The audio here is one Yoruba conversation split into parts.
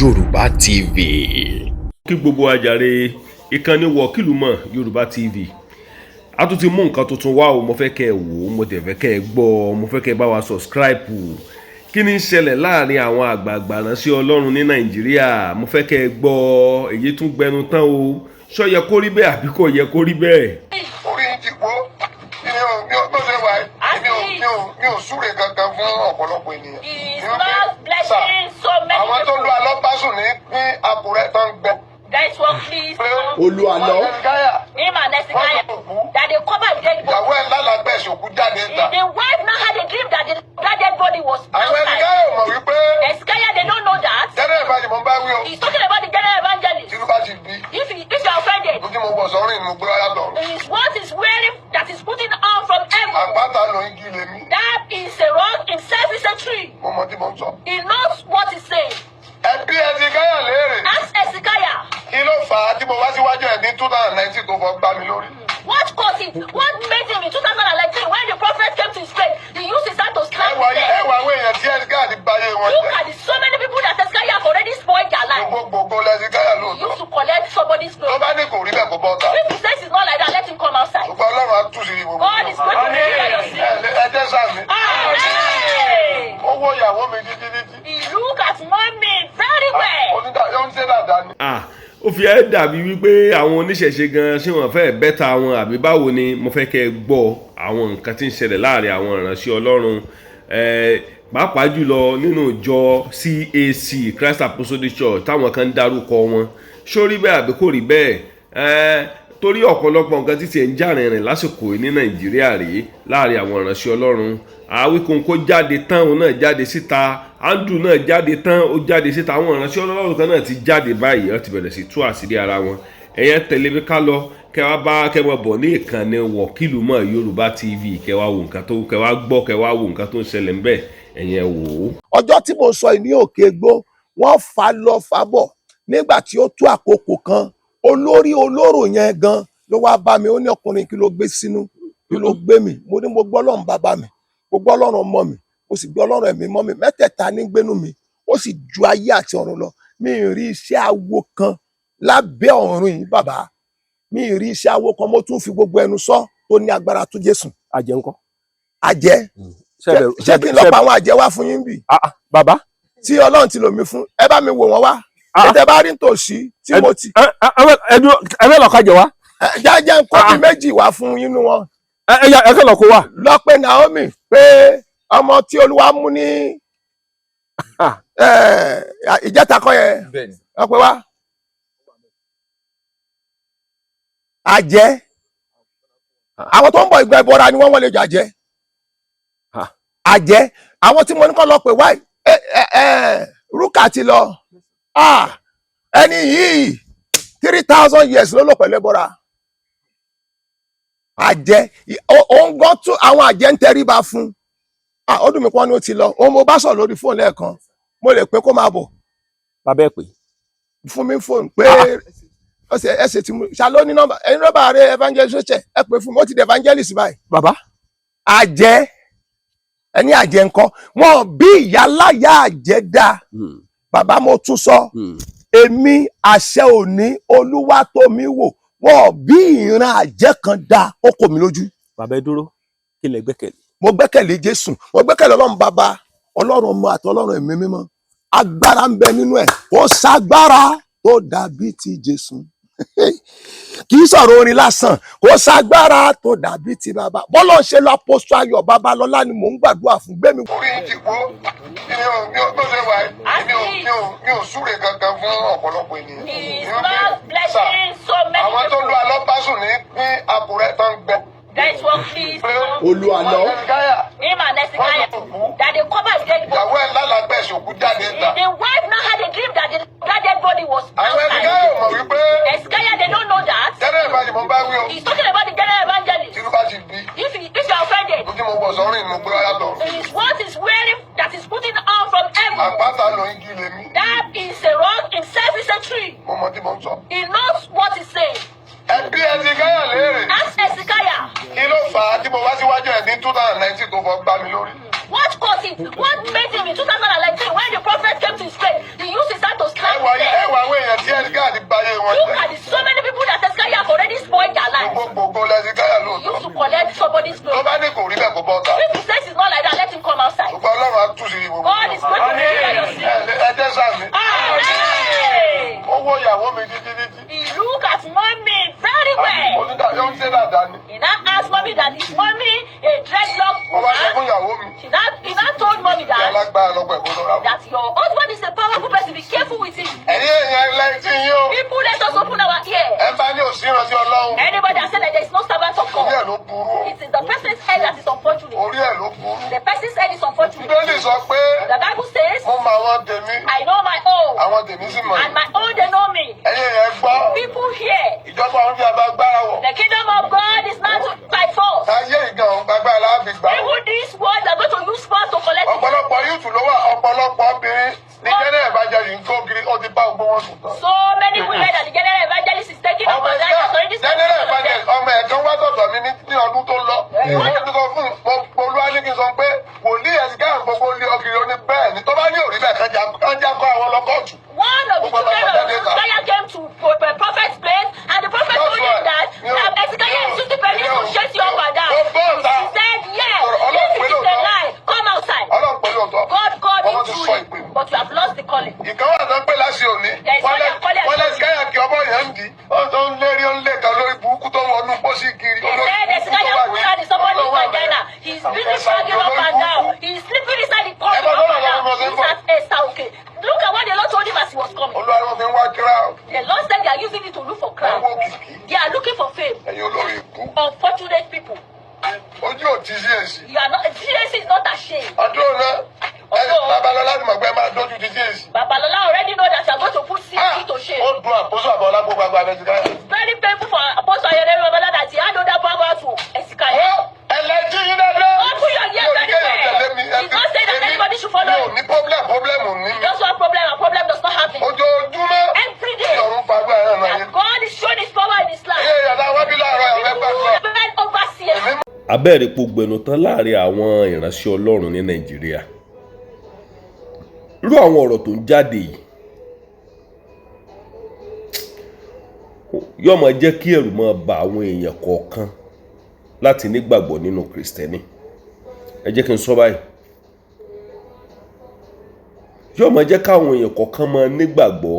Yorùbá TV. Kí gbogbo àjàre ìkànnì Wọ́kìlúmọ̀ Yorùbá TV, a tún ti mú nǹkan tuntun wá o. Mo fẹ́ kẹ́ ẹ wò ó, mo dẹ̀ fẹ́ kẹ́ ẹ gbọ́ ọ, mo fẹ́ kẹ́ ẹ bá wa subscribe. Kí ni ń ṣẹlẹ̀ láàrin àwọn àgbààgbà ránṣẹ́ Ọlọ́run ní Nàìjíríà? Mo fẹ́ kẹ́ ẹ gbọ́. Èyí tún gbẹnu tán o. Ṣó yẹ kó rí bẹ́ẹ̀ àbí kò yẹ kó rí bẹ́ẹ̀? Orí ń ti wo mi ò bó ṣe wà yìí, mi ò súre kankan fún ọ̀pọ̀lọpọ̀ ènìyàn. He is not blessing so many Àwọn tó people. lu alọ́básùn ní Àkúrẹ́ tó ń gbẹ. That is what please Olú Àlọ́. him and Hezekiah, that they cover dead body. Ìyàwó ẹ̀ lálàgbẹ̀sì òkú jáde ta. The wife now had a dream that that dead body was Àwọn outside. Hezekiah ò mọ̀ wípé Hezekiah, they don't know that. General Evangelist mo ń bá wí o. He's talking about the general evangelist. Tínú bá ti bí. If you are offended, Ojú mo wọ̀ sọ́rìn mo gbé wáyà lọ. is what is wearing that is putting on from heaven. Àpáta ló ń igi lèmi. That is a rock, himself is a tree. Mo mọ tí mo ń sọ. He knows what he's saying. Ẹ bi Hezekiah léèrè. Ask Hezekiah. Kí ló fà á tí mo wá síwájú ẹ̀ ní 2019 tó fọ́ gbá mi lórí? What caused it? What made him in 2019, when the prophet came to his place, he used his hand to slap Ẹ wà his head? Ẹ wà àwọn èèyàn tí Hezekiah ti báyé wọn Look jẹ́. at the, so many people that Hezekiah have already spoiled their life. Gbogbo Hezekiah He lóòótọ́. used to collect somebody's Tó glory. bá ní kò rí bẹ́ẹ̀, kó bọ́ ta. If he says it's not like that, let him come outside. Ṣùgbọ́n Ọlọ́run á tú sí gbogbo. God is going to reveal your sin. Ẹ jẹ́ sàmì. Amen. Ó wo ìyàwó mi títí títí. He look at mommy very well. Ó ń ṣe dáadáa ni. Ah, ó fi ẹ́ dàbí wípé àwọn oníṣẹ̀ṣe gan, ṣé wọ́n fẹ́ better wọn àbí báwo ni? Mo fẹ́ kẹ́ ẹ gbọ́ àwọn nǹkan tí ń ṣẹlẹ̀ láàrin àwọn ìránṣẹ́ Ọlọ́run, pàápàá jùlọ nínú ìjọ CAC, Christ Apostolic Church, táwọn kan ń dárúkọ wọn. Ṣó rí bẹ́ẹ̀ àbí kò rí bẹ́ẹ̀? Torí ọ̀pọ̀lọpọ̀ nǹkan tí tiẹ̀ ń jà rìnrìn lásìkò yìí ní Nàìjíríà rèé láàrin àwọn ìránṣẹ́ Ọlọ́run. Àwíkóńkó jáde tán, òun náà jáde síta. Andrew náà jáde tán, ó jáde síta. Àwọn ìránṣẹ́ Ọlọ́run kan náà ti jáde báyìí, wọ́n ti bẹ̀rẹ̀ sí tú àṣírí ara wọn. Ẹ̀yẹn tẹ̀lé mi ká lọ, kẹ́ wá bá kẹ́ wọ́n bọ̀ ní ìkànnì Wọ̀kìlúmọ̀ Yorùbá TV, kẹ́ wá wo nǹkan tó kẹ́ wá gbọ́, kẹ́ wá wo nǹkan tó ń ṣẹlẹ̀ ńbẹ̀. Ẹ̀yẹn wò ó. Ọjọ́ tí mo sọ yìí ní òkè gbó, wọ́n fà á lọ fà á bọ̀. Nígbà tí ó tó àkókò kan, olórí olóró yẹn gan ló wá bá mi. Ó ní, "Ọkùnrin, kí ló gbé sínú? Kí ló gbé mi?" Mo ní mo gbọ́ Ọlọ́run bàbá mi, mo gbọ́ Ọlọ́run ọmọ mi, mo sì gbọ́ Ọlọ́run ẹ̀mí mọ́ mi. Mẹ́tẹ̀ẹ̀ta ní gbénú mi, ó sì ju ayé àti ọ̀run lọ. Mi ì rí iṣẹ́ awo kan lábẹ́ ọ̀run yìí, bàbá. Mi ì rí iṣẹ́ awo kan, mo tún fi gbogbo ẹnu sọ, tó ní agbára tó Jésù. Àjẹ́ ńkọ́? Àjẹ́? Ṣé kí n lọ pa àwọn àjẹ́ wá fún yín bì? Ah, ah, bàbá. Tí Ọlọ́run ti lò mí fún, ẹ bá mi wò wọ́n wá. Ah. Tẹ bá rí nítòsí tí mo ti Ẹ ẹ dúró, ẹ fẹ́ lọ kájẹ wá? Ẹ jẹ́jẹ́ ń kọ́ bí Ah. méjì wá fún yín nú wọn. Ẹ ẹ ẹ kẹ́ lọ kó wá. Lọ pé Naomi, pé ọmọ tí Olúwa mú ní Ah. ìjẹta kọ́ yẹn, wọ́n pe wá. Àjẹ́, àwọn tó ń bọ̀ ìgbà ìbọra ni wọ́n lè jàjẹ́. Ah. Àjẹ́, àwọn tí mo ní kọ́ lọ pè wá, ẹ ẹ ẹ rúkà ti lọ. Ah, ẹni yìí, 3,000 years ló lò pẹ̀lú ẹbọra. Àjẹ́, òun gan tún àwọn àjẹ́ ń tẹríba fún. Ah, ó dùn mí pọ́n ni ó ti lọ. Òun mo bá sọ̀rọ̀ lórí fóònù lẹ́ẹ̀kan. Mo lè pé kó máa bọ̀. Bàbá, ẹ pè. Fún mi fóònù pé ọsẹ ẹsẹ tí mo ṣàlọ ní nọ́mbà ẹni, nọ́mbà rẹ, evangelist ṣe, ẹ pè fún mi. Ó ti di evangelist báyìí. Bàbá. Àjẹ́, ẹni àjẹ́ ńkọ́? Wọn bí ìyáláyà àjẹ́ dá. Bàbá, mo tún sọ, èmi àṣẹ òní olúwa tó mi wò, wọn bí ìran àjẹ́ kan dá, ó kò mí lójú. Bàbá, ẹ dúró. Kí lẹ gbẹ́kẹ̀lé? Mo gbẹ́kẹ̀lé Jésù, mo gbẹ́kẹ̀lé Ọlọ́run bàbá, Ọlọ́run ọmọ àti Ọlọ́run ẹ̀mí mímọ́. Agbára ń bẹ nínú ẹ̀. Kò ságbára tó dàbí ti Jésù. Kì í sọ̀rọ̀ orin lásán. Kò ságbára tó dàbí ti bàbá. Bọ́lá ń ṣe lọ Apostle Ayọ̀ Babalọ́lá ni mò ń gbàdúrà fún gbẹ̀mí. Orí ń ti wo mi ò bó ṣe wà yìí, mi ò súre kankan fún ọ̀pọ̀lọpọ̀ ènìyàn. He is not blessing so many Àwọn tó lu people. alọ́básùn ní Àkúrẹ́ tó ń gbẹ. That is what please Olú Àlọ́. him and Hezekiah, that they cover dead body. Ìyàwó ẹ̀ lálàgbẹ̀sì òkú jáde ta. The wife now had a dream that that dead body was Àwọn outside. Hezekiah ò mọ̀ wípé Hezekiah, they don't know that. General Evangelist mo ń bá wí o. He's talking about the general evangelist. Tínú bá ti bí. If you are offended, Ojú mo wọ̀ sọ́rìn mo gbé wáyà lọ. is what is wearing that is putting on from heaven. Àpáta ló ń igi lèmi. That is a rock, himself is a tree. Mo mọ tí mo ń sọ. He knows what he's saying. Ẹ bi Hezekiah léèrè. Ask Hezekiah. Kí ló fà á tí mo wá síwájú ẹ̀ ní 2019 tó fọ́ gbá mi lórí? What caused it? What made him in 2019, when the prophet came to his place, he used his hand to slap Ẹ sàmì. Amen. Ó wo ìyàwó mi títí títí. He look at mommy very well. Onídàájọ́ ń ṣe dáadáa ni. He now asked mommy that is mommy a dreadlock Mo bá sọ fún woman. ìyàwó mi. He now told mommy Ìyá that alágbára lọ́pọ̀ ẹ̀kọ́ lọ́ra. that your husband is a powerful person. Be careful with him. Ẹ̀yin èèyàn ẹlẹ́yìn tí yín o. People, let us open our ear. Ẹ bá ní òsì ìrántí Ọlọ́run. Anybody that said that there is no servant of Orí God, ẹ̀ ló burú o. it is the person's head that is unfortunate. Orí ẹ̀ ló burú. The person's head is unfortunate. Bíbélì sọ pé The Bible says, mo mọ àwọn tèmi, I know my own, àwọn tèmi sì mọ̀ and mí. my own they know me. Ẹ̀yin èèyàn gbọ́. People here, Ìjọba òun fi agbára wọ̀. the kingdom of God is not by force. Ayé ìgan òun gbàgbára láàbì gbà. Even this world, they are going to use force to collect it. Ọ̀pọ̀lọpọ̀ yúùtù ló wà, ọ̀pọ̀lọpọ̀ obìnrin ní general evangelist ń kó kiri, ó ti bá gbogbo wọn sùn tán. So many women that the general evangelist is taking up Ọmọ on that ẹ̀ka is already general evangelist ọmọ ẹ̀kan wá sọ̀tọ̀ mi ní ọdún tó lọ. Mo ti sọ fún mo olúwa ní kí n sọ pé wòlíì ẹ̀sìn káà gbogbo lé ọkiri ó ní bẹ́ẹ̀ ni tó bá ní òrí bẹ́ẹ̀ kán já kọ́ àwọn lọ kóòtù. One of the children of Hezekiah came to the prophet's place, and the prophet That's told him right. that Hezekiah is using penis to chase you up and down. He said, yes, if it is a lie, come outside. Ọlọ́run pẹ̀lú ọ̀tọ̀. God called Ọmọ you ti sọ ìpè truly, mi. but you have lost the calling. Ìkan wà tó ń pè láṣẹ òní. There is Wọ́n one that call it- lẹ́sìn káyà kí ọmọ yẹn ń di. Ó tó ń lérí ó ń lé kan lórí burúkú tó ń wọnú pósí kiri. He said Hezekiah put out somebody's vagina. He's busy dragging up and down. He's sleeping inside the coffin up and down. He's at Esauke. Look at what the Lord told him as he was coming. Olúwa ni wọ́n fi ń wá kíra The Lord said they are using it to look for ẹ wo crowd. kìkì. They are looking for fame. Ẹ̀yin olórí ikú. Unfortunate people. Ojú ò ti sí èsì. You are not, GAC is not ashamed. Ọdún náà ẹ Babalọlá ti mọ̀ pé ẹ máa dójú ti sí èsì. Babalola already know that you are going to put CAC to shame. Ó dun àpòsọ àbọ̀ ọlágbó gbagba Hezekiah. It's very painful for Apostle Ayodele Babalola that he hand over power to Hezekiah. Ẹlẹ́jì yín dáadáa. Open your ears Mi ò ní kéèyàn very well. tẹ̀lé mi. He's not saying that anybody should follow Mi ò him. ní problem problem ní mi. Just one problem, and problem does not happen. Ojoojúmọ́ Every day ìrọ̀rùn fagbá ẹ̀rọ náà yẹn. that God is showing his power in his life. Ẹyẹ ìyàtọ̀ àwọn bí láàárọ̀ àwọn ẹgbẹ́ People àgbà. spend over CAC. Abẹ́rẹ́pọ̀ gbẹnu tán láàrin àwọn ìránṣẹ́ Ọlọ́run ní Nàìjíríà. Irú àwọn ọ̀rọ̀ tó ń jáde yìí yóò máa jẹ́ kí ẹ̀rù máa bà àwọn èèyàn kọ̀ọ̀kan láti nígbàgbọ́ nínú Kìrìsìtẹ́nì. Ẹ jẹ́ kí n sọ báyìí, yóò máa jẹ́ káwọn èèyàn kọ̀ọ̀kan máa nígbàgbọ́,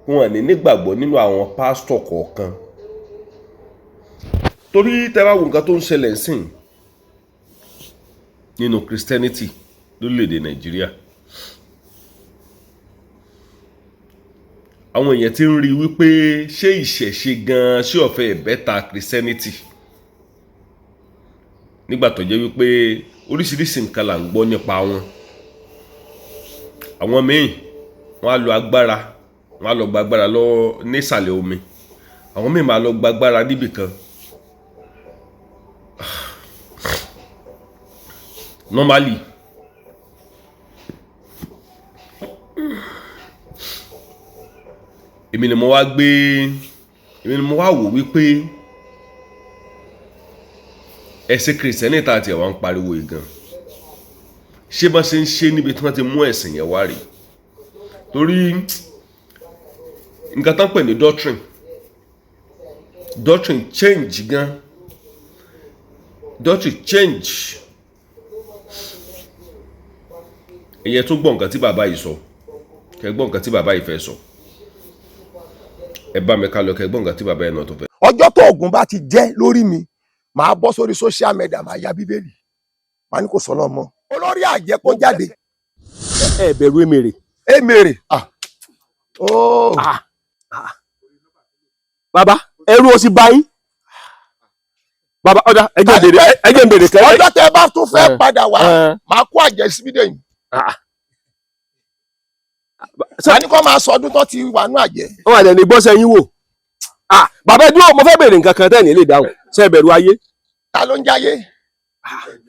wọn ní nígbàgbọ́ nínú àwọn pásítọ̀ kọ̀ọ̀kan, torí tẹ́ bá wo nǹkan tó ń ṣẹlẹ̀ ńsìn nínú Christianity lórílẹ̀‐èdè Nàìjíríà, àwọn èèyàn ti ń rí i wípé ṣé ìṣẹ̀ṣe gan-an ṣé ọ̀fẹ́ ìbẹ́ta Christianity, nígbà tó jẹ́ wípé oríṣiríṣi nǹkan là ń gbọ́ nípa wọn. Àwọn míì wọ́n á lo agbára, wọ́n á lọ gba agbára lọ́wọ́ nísàlẹ̀ omi, àwọn míì máa lọ gba agbára níbìkan. Normally èmi ni mo wá gbé, èmi ni mo wá wò wípé ẹ̀sìn kìrìsìtẹ́nì tá a tiẹ̀ wá ń pariwo yìí gan, ṣé bá ṣe ń ṣe níbi tí wọ́n ti mú ẹ̀sìn yẹn wá rèé? Torí nǹkan tán pè ní doctrine change gan, doctrine change. Ẹ̀yẹ tó gbọ́ nǹkan tí bàbá yìí sọ, kẹ́ gbọ́ nǹkan tí bàbá yìí fẹ́ sọ, ẹ bá mi ká lọ, kẹ́ gbọ́ nǹkan tí bàbá yìí náà tó fẹ́. Ọjọ́ tó oògùn bá ti jẹ́ lórí mi, màá bọ́ sórí social media, màá ya bíbélì, màá ní kò sọ́nà mọ́. Olórí àjẹ́ kó jáde. Ẹ bẹ̀rù èmèrè. Èmèrè, ah ooo. Bàbá, ẹrú ó sì bá yín. Bàbá, ọ̀dà ẹ jẹ́ n béèrè, ẹ jẹ́ n béèrè kẹ́. Ọjọ́ tẹ bá tún fẹ́ Eh. padà wá, Eh. màá kó àjẹ́ sí fídíò yìí. Ah. Màá ní kó máa sọ ọdún tó ti wà nú àjẹ́. Wọn àdẹ̀ ní gbọ́sẹ̀ yín wò. Ah, bàbá, ẹ dúró, mo fẹ́ béèrè nǹkan kan tẹ́ẹ̀ ní lè dáhùn. Ṣé ẹ bẹ̀rù ayé? Ta ló ń jáyé?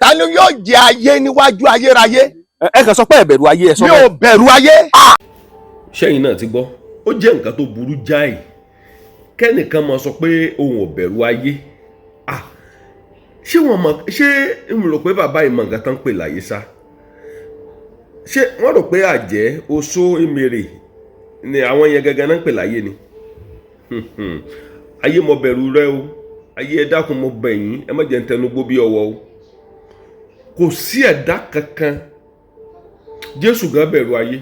Ta ló yóò jẹ ayé níwájú ayérayé? Ẹ kàn sọ pé ẹ bẹ̀rù ayé, ẹ sọ Mi bẹ́ẹ̀. ò bẹ̀rù ayé. Ṣẹ́yìn náà ti gbọ́, ó jẹ́ nǹkan tó burú jáì kẹ́nìkan máa sọ pé òun ò bẹ̀rù ayé. Ah, ṣé wọ́n mọ̀? Ṣé n rò pé bàbá yìí mọ nǹkan tán ń pè láyé sá? Ṣé wọ́n rò pé àjẹ́, oṣó, emèrè ni àwọn yẹn gangan náà ń pè láyé ni? Ayé, mo bẹ̀rù rẹ o. Ayé, ẹ dákun, mo bẹ̀ yín, ẹ má jẹ́ ń tẹnugbó bí ọwọ́ o. Kò sí ẹ̀dá kankan. Jésù gan bẹ̀rù ayé.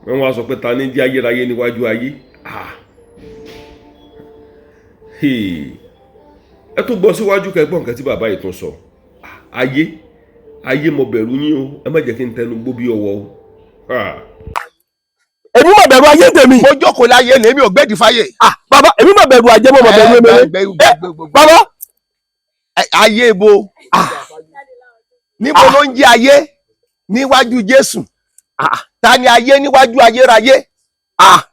Wọ́n wá sọ pé ta ní jẹ́ ayérayé níwájú ayé? Ah. Hey. Ẹ tún gbọ́ síwájú kẹgbọ́n nǹkan tí bàbá yìí tún sọ. Ah, ayé, ayé, mo bẹ̀rù yín o, ẹ má jẹ́ kí n tẹnu gbó bí ọwọ́ o. Ah. Èmi mà bẹ̀rù ayé tèmi. Mo jókòó láyé lèmi ò gbèdì fáyé. Ah, bàbá, èmi mà bẹ̀rù ajé, mo mà bẹ̀rù emere. Bàbá. Ayé ibo? Níbo ló ń jẹ́ ayé níwájú Jésù? Ta ni ayé níwájú ayérayé? Ah,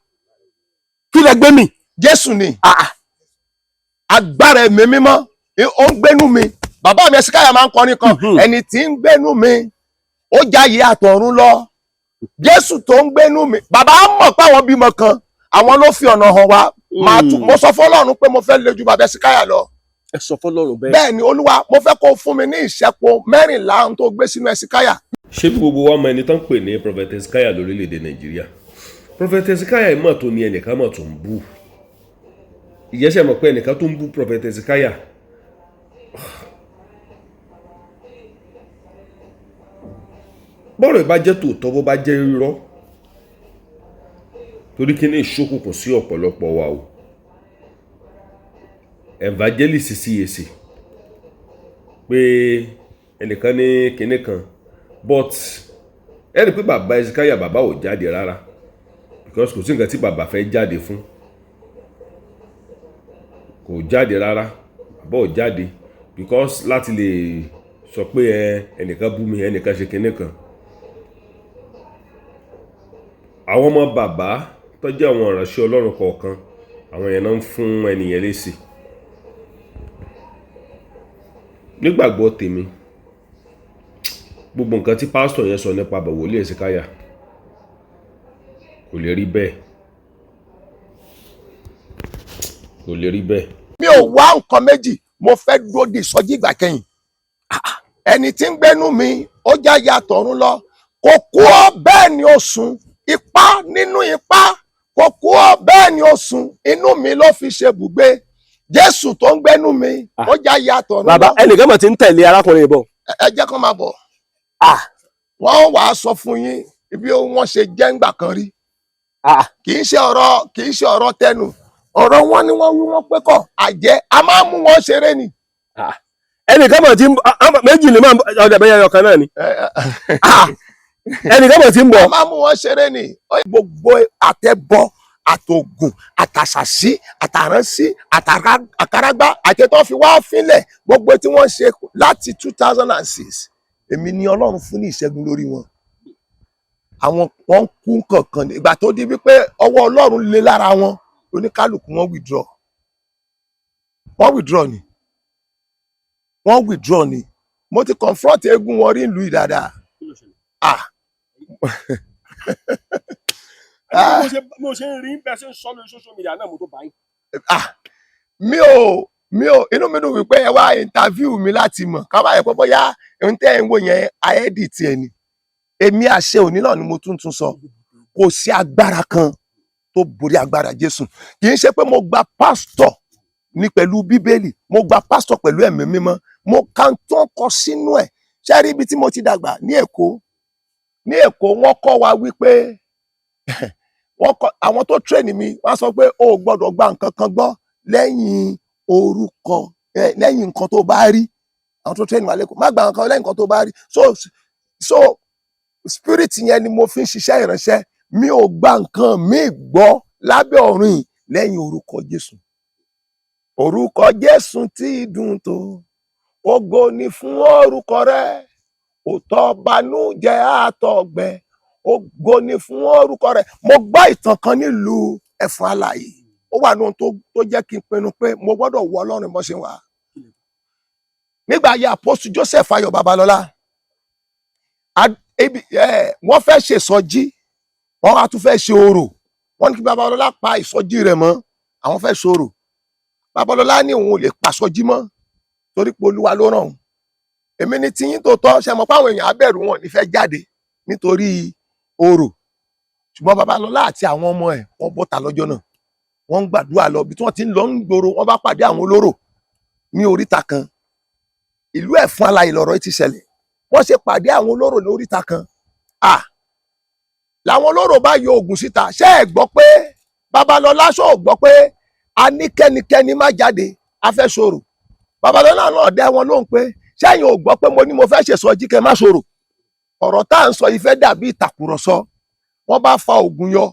kí lẹ gbé mi? Jésù ni. Ah. Agbára ẹ̀mí mímọ́ ó ń gbénú mi. Bàbá mi Ẹsíkáyà máa ń kọrin kan, ẹni tí ń gbénú mi ó jáyé àtọ̀run lọ. Jésù tó ń gbénú mi, bàbá mọ̀ pé àwọn bímọ kan, àwọn ló fi ọ̀nà hàn wá. Màá tún mo sọ fọ́lọ́run pé mo fẹ́ le ju bàbá Ẹsíkáyà lọ. Ẹ sọ fọ́lọ́run bẹ́ẹ̀? Bẹ́ẹ̀ ni, Olúwa, mo fẹ́ kó fún mi ní ìṣẹ́po 14 ohun tó gbé sínú Ẹsíkáyà. Ṣé bí gbogbo wa mọ ẹni tán pè ní Prophet Ezekiah lórílẹ̀‐èdè Nàìjíríà? Prophet Ezekiah mọ̀ tó ní ẹnìkan mọ̀ tó ń bú ìyẹ́sẹ̀ mọ̀ pé ẹnìkan tó ń bú Prophet Ezekiah. Bọ́rọ̀ ìbá jẹ́ tòótọ́, bó bá jẹ́ irọ́, torí kí ní ìṣókùnkùn sí ọ̀pọ̀lọpọ̀ wa o. Evangelist CAC pé ẹnìkan ní kinní kan, but ẹ rí i pé bàbá Ezekiah, bàbá ò jáde rárá, because kò sí nǹkan tí bàbá fẹ́ jáde fún. Kò jáde rárá, bàbá ò jáde, because láti lè sọ pé ẹ ẹnìkan bú mi, ẹnìkan ṣe kinní kan. Àwọn ọmọ bàbá tó jẹ́ àwọn ìránṣẹ́ Ọlọ́run kọ̀ọ̀kan, àwọn yẹn náà ń fún ẹnìyẹn lésì. Nígbàgbọ́ tèmi, gbogbo nǹkan tí pásítọ̀ yẹn sọ nípa bàwòlíì Ezekiah kò lè rí bẹ́ẹ̀, kò lè rí bẹ́ẹ̀. Mi ò wá nǹkan méjì, mo fẹ́ dúró di ìsọjí ìgbà kẹyìn. Ẹni tí ń gbénú mi ó jáyé àtọ̀run lọ. Kò kú ọ bẹ́ẹ̀ ni ó sùn, ipá nínú ipá. Kò kú ọ bẹ́ẹ̀ ni ó sùn, inú mi ló fi ṣe bùgbé. Jésù tó ń gbénú mi ó jáyé àtọ̀run Bàbá, lọ. ẹnìkan mọ̀ tí ń tẹ̀lé arákùnrin yìí bọ̀. Ẹ jẹ́ kó máa bọ̀. Wọ́n wàá sọ fún yín bí wọ́n ṣe jẹ́ ńgbà kan rí. Kì í ṣe ọ̀rọ̀, kì í ṣe ọ̀rọ̀ tẹnu, ọ̀rọ̀ wọn ni wọ́n wí, wọ́n pé kọ́ àjẹ́ a máa mú wọn ṣeré ni. Ẹnìkan mọ̀ tí ń bọ̀, méjì ni máa ń bọ̀, ọjà bẹ́yẹ ọkàn náà ni. Ẹnìkan mọ̀ tí ń bọ̀. A máa mú wọn ṣeré ni. Gbogbo àtẹbọ àtògùn àtàṣàṣí àtàránsí àkàràgbá àti tó fi wá fínlẹ̀, gbogbo tí wọ́n ṣe láti 2006, èmi ni Ọlọ́run fún ní ìṣẹ́gun lórí wọn. Àwọn wọn kú kankan ní ìgbà tó di wípé ọwọ́ Ọlọ́run lé lára wọn, oníkálukú wọn withdraw, wọ́n withdraw ni, wọ́n withdraw ni. Mo ti confront eégún wọn rí ìlú yìí dáadáa. Ah. Mo ṣe ń rí bẹ́ẹ̀ ṣe ń sọ lórí social media náà, mo tó bá yín. Ah, mi ò inú mi dùn wípé ẹ wá interview mi láti mọ̀ ká bá yẹ pé bóyá ohun tẹ́ ẹ̀ ń wò yẹn ayédì tiẹ̀ ni. Èmi àṣẹ òní náà ni mo tún tún sọ, kò sí agbára kan tó borí agbára Jésù. Kì í ṣe pé mo gba pásítọ̀ ní pẹ̀lú Bíbélì, mo gba pásítọ̀ pẹ̀lú ẹ̀mí mímọ́. Mo kà ń tó kọ sínú ẹ̀. Ṣé rí ibi tí mo ti dàgbà ní Èkó? Ní Èkó, wọ́n kọ́ wa wípé wọ́n kọ́ àwọn tó train mi, wọ́n sọ pé o ò gbọ́dọ̀ gba nǹkan kan gbọ́ lẹ́yìn orúkọ ẹ, lẹ́yìn nǹkan tó bá rí. Àwọn tó train wa lẹ́kọ̀ọ́, má gba nǹkan lẹ́yìn nǹkan tó bá rí. So spirit yẹn ni mo fi ń ṣiṣẹ́ ìránṣẹ́. Mi ò gba nǹkan míì gbọ́ lábẹ́ ọ̀run yìí lẹ́yìn orúkọ Jésù. Orúkọ Jésù tí dùn tó, ògo ni fún orúkọ rẹ̀, òtọ́ banújẹ́ àtọ̀gbẹ, ògo ni fún orúkọ rẹ̀. Mo gbọ́ ìtàn kan nílùú Ẹ̀fọ̀n Alàyè, ó wà ní ohun tó jẹ́ kí n pinnu pé mo gbọ́dọ̀ wọ Ọlọ́run bó ṣe wà. Nígbà ayé Apostle Joseph Ayọ̀ Babalọ́lá, wọ́n fẹ́ ṣe ìsọjí, wọ́n wá tún fẹ́ ṣe orò. Wọ́n ní kí Babalọ́lá pa ìsọjí rẹ̀ mọ́, àwọn fẹ́ ṣe orò. Babalọ́lá ní òun ò lè pa ìsọjí mọ́ torí pé Olúwa ló ràn òun. Èmi ní tiyín tó tọ́ ṣe mọ̀ pé àwọn èèyàn á bẹ̀rù, wọn ò ní fẹ́ jáde nítorí orò. Ṣùgbọ́n Babalọ́lá àti àwọn ọmọ ẹ̀, wọ́n bọ́ta lọ́jọ́ náà, wọ́n ń gbàdúrà lọ bí tí wọ́n ti ń lọ ń gbòòrò, wọ́n bá pàdé àwọn olóró ní oríta kan. Ìlú Ẹ̀fọn Alàyè lọ̀rọ̀ yìí ti ṣẹlẹ̀. Wọ́n ṣe pàdé àwọn olóró ní oríta kan, ah, Làwọn olóró bá yọ oògùn síta. Ṣé ẹ gbọ́ pé Babalọlá ṣó gbọ́ pé a ní kẹ́nikẹ́ni má jáde, a fẹ́ sọ̀rọ̀? Babalọlá náà dẹ́ wọn lóhùn pé ṣẹ́yìn ò gbọ́ pé mo ní mo fẹ́ ṣèsọjí, kẹ́ má sọ̀rọ̀. Ọ̀rọ̀ tá à ń sọ yìí fẹ́ dàbí ìtàkùrọ̀sọ. Wọ́n bá fa oògùn yọ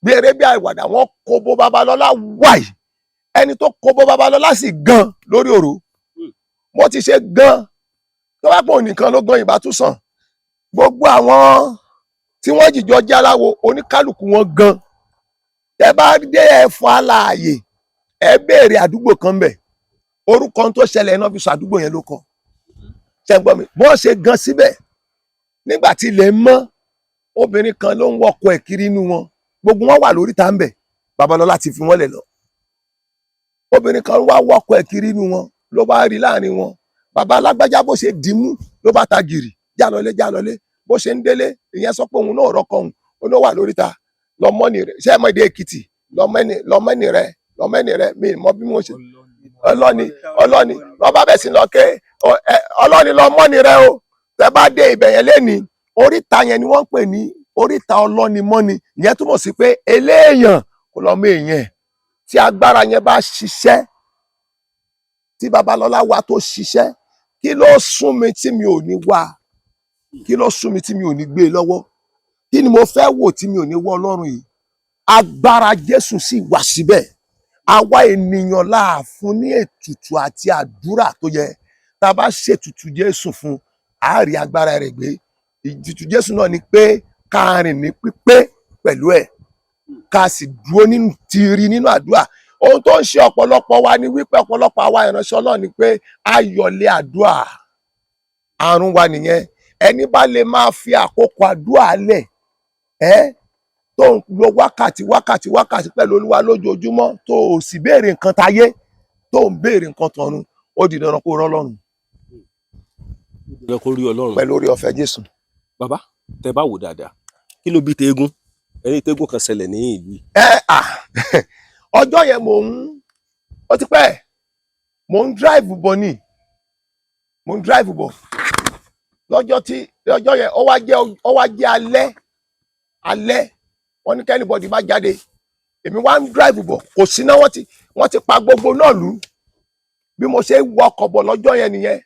bí eré bí àwàdà, wọ́n kó bó Babalọlá wáì. Ẹni tó kó bó Babalọlá sì gan lórí òru mo ti ṣe gan. Tó bá pọ̀ nìkan ló gan, ìbá tún sàn. Gbogbo àwọn tí wọ́n jìjọ jáláwo, oníkálukú wọn gan. Tẹ bá dé ẹ̀fọ́ alààyè, ẹ béèrè àdúgbò kan bẹ̀, orúkọ tó ṣẹlẹ̀ náà fi sọ àdúgbò yẹn ló kọ. Ṣe ń gbọ́ mi? Bọ́n ṣe gan síbẹ̀, nígbà tí ilẹ̀ mọ́, obìnrin kan ló ń wọkọ̀ ẹ̀ kiri inú wọn. Gbogbo wọn wà lórí ta ń bẹ̀. Babalọ́lá ti fi wọ́n lẹ̀ lọ. Obìnrin kan wá wọkọ̀ ẹ̀ kiri inú wọn, ló bá rí láàrin wọn bàbá alágbájá. Bó ṣe dìímú ló bá ta gìrì, jálọlé jálọlé. Bó ṣe ń délé, ìyẹn sọ pé òun náà rọkọ òun, ó ló wà lórí ta lọmọnì rẹ. Ṣé ẹ mọ èdè Èkìtì? Lọmọnì, lọmọnì rẹ, lọmọnì rẹ. Mi mọ bí mo ṣe ọlọ́ni ọlọ́ni lọ́ba bẹ̀ sí lọ ké ọlọ́ni lọmọnì rẹ o. Tẹ bá dé ibẹ̀ yẹn lẹ́ni, oríta yẹn ni wọ́n ń pè ní oríta ọlọ́ni mọ́ni. Ìyẹn túmọ̀ sí pé eléèyàn kò lọ́mọ èèyàn. Tí agbára yẹn bá ṣiṣẹ́, tí Babalọ́lá wa tó ṣiṣẹ́, kí ló sún mi tí mi ò ní wá? Kí ló sún mi tí mi ò ní gbé e lọ́wọ́? Kí ni mo fẹ́ wò tí mi ò ní wọ́ Ọlọ́run yìí? Agbára Jésù sì wà síbẹ̀. Àwa ènìyàn là fún ní ètùtù àti àdúrà tó yẹ. Tá a bá ṣètùtù Jésù fún, a rí agbára rẹ̀ gbé. Ìtùtù Jésù náà ni pé ká rìn ní pípé pẹ̀lú ẹ̀, ká sì dúró nínú tìrì nínú àdúrà. Ohun tó ń ṣe ọ̀pọ̀lọpọ̀ wa ni wípé ọ̀pọ̀lọpọ̀ àwa ìránṣẹ́ Ọlọ́run ni pé ayọ̀lẹ̀ àdúrà. Àrùn wa nìyẹn. Ẹni bá lè máa fi àkókò àdúrà lẹ̀ ẹ́, tó ń lo wákàtí wákàtí wákàtí pẹ̀lú Olúwa lójoojúmọ́, tó o sì béèrè nǹkan táyé, tó ń béèrè nǹkan tọ̀run, ó di dandan kó rọ́ Ọlọ́run. Ẹ kó rí Ọlọ́run. Pẹ̀lú oore ọ̀fẹ́ Jésù. Bàbá, tẹ bá wò dáadáa, kí ló bí teégún? Ẹni teégún kan ṣẹlẹ̀ ní ìlú yìí. Ẹ à, ọjọ́ yẹn mò ń, ó ti pẹ́, mò ń drive bọ̀ ni, mò ń drive bọ̀ lọ́jọ́ tí lọ́jọ́ yẹn ó wá jẹ́ alẹ́ alẹ́. Wọ́n ní kí anybody má jáde. Èmi wá ń drive bọ̀, kò síná, wọ́n ti pa gbogbo náà lù. Bí mo ṣe wọkọ̀ bọ̀ lọ́jọ́ yẹn nìyẹn.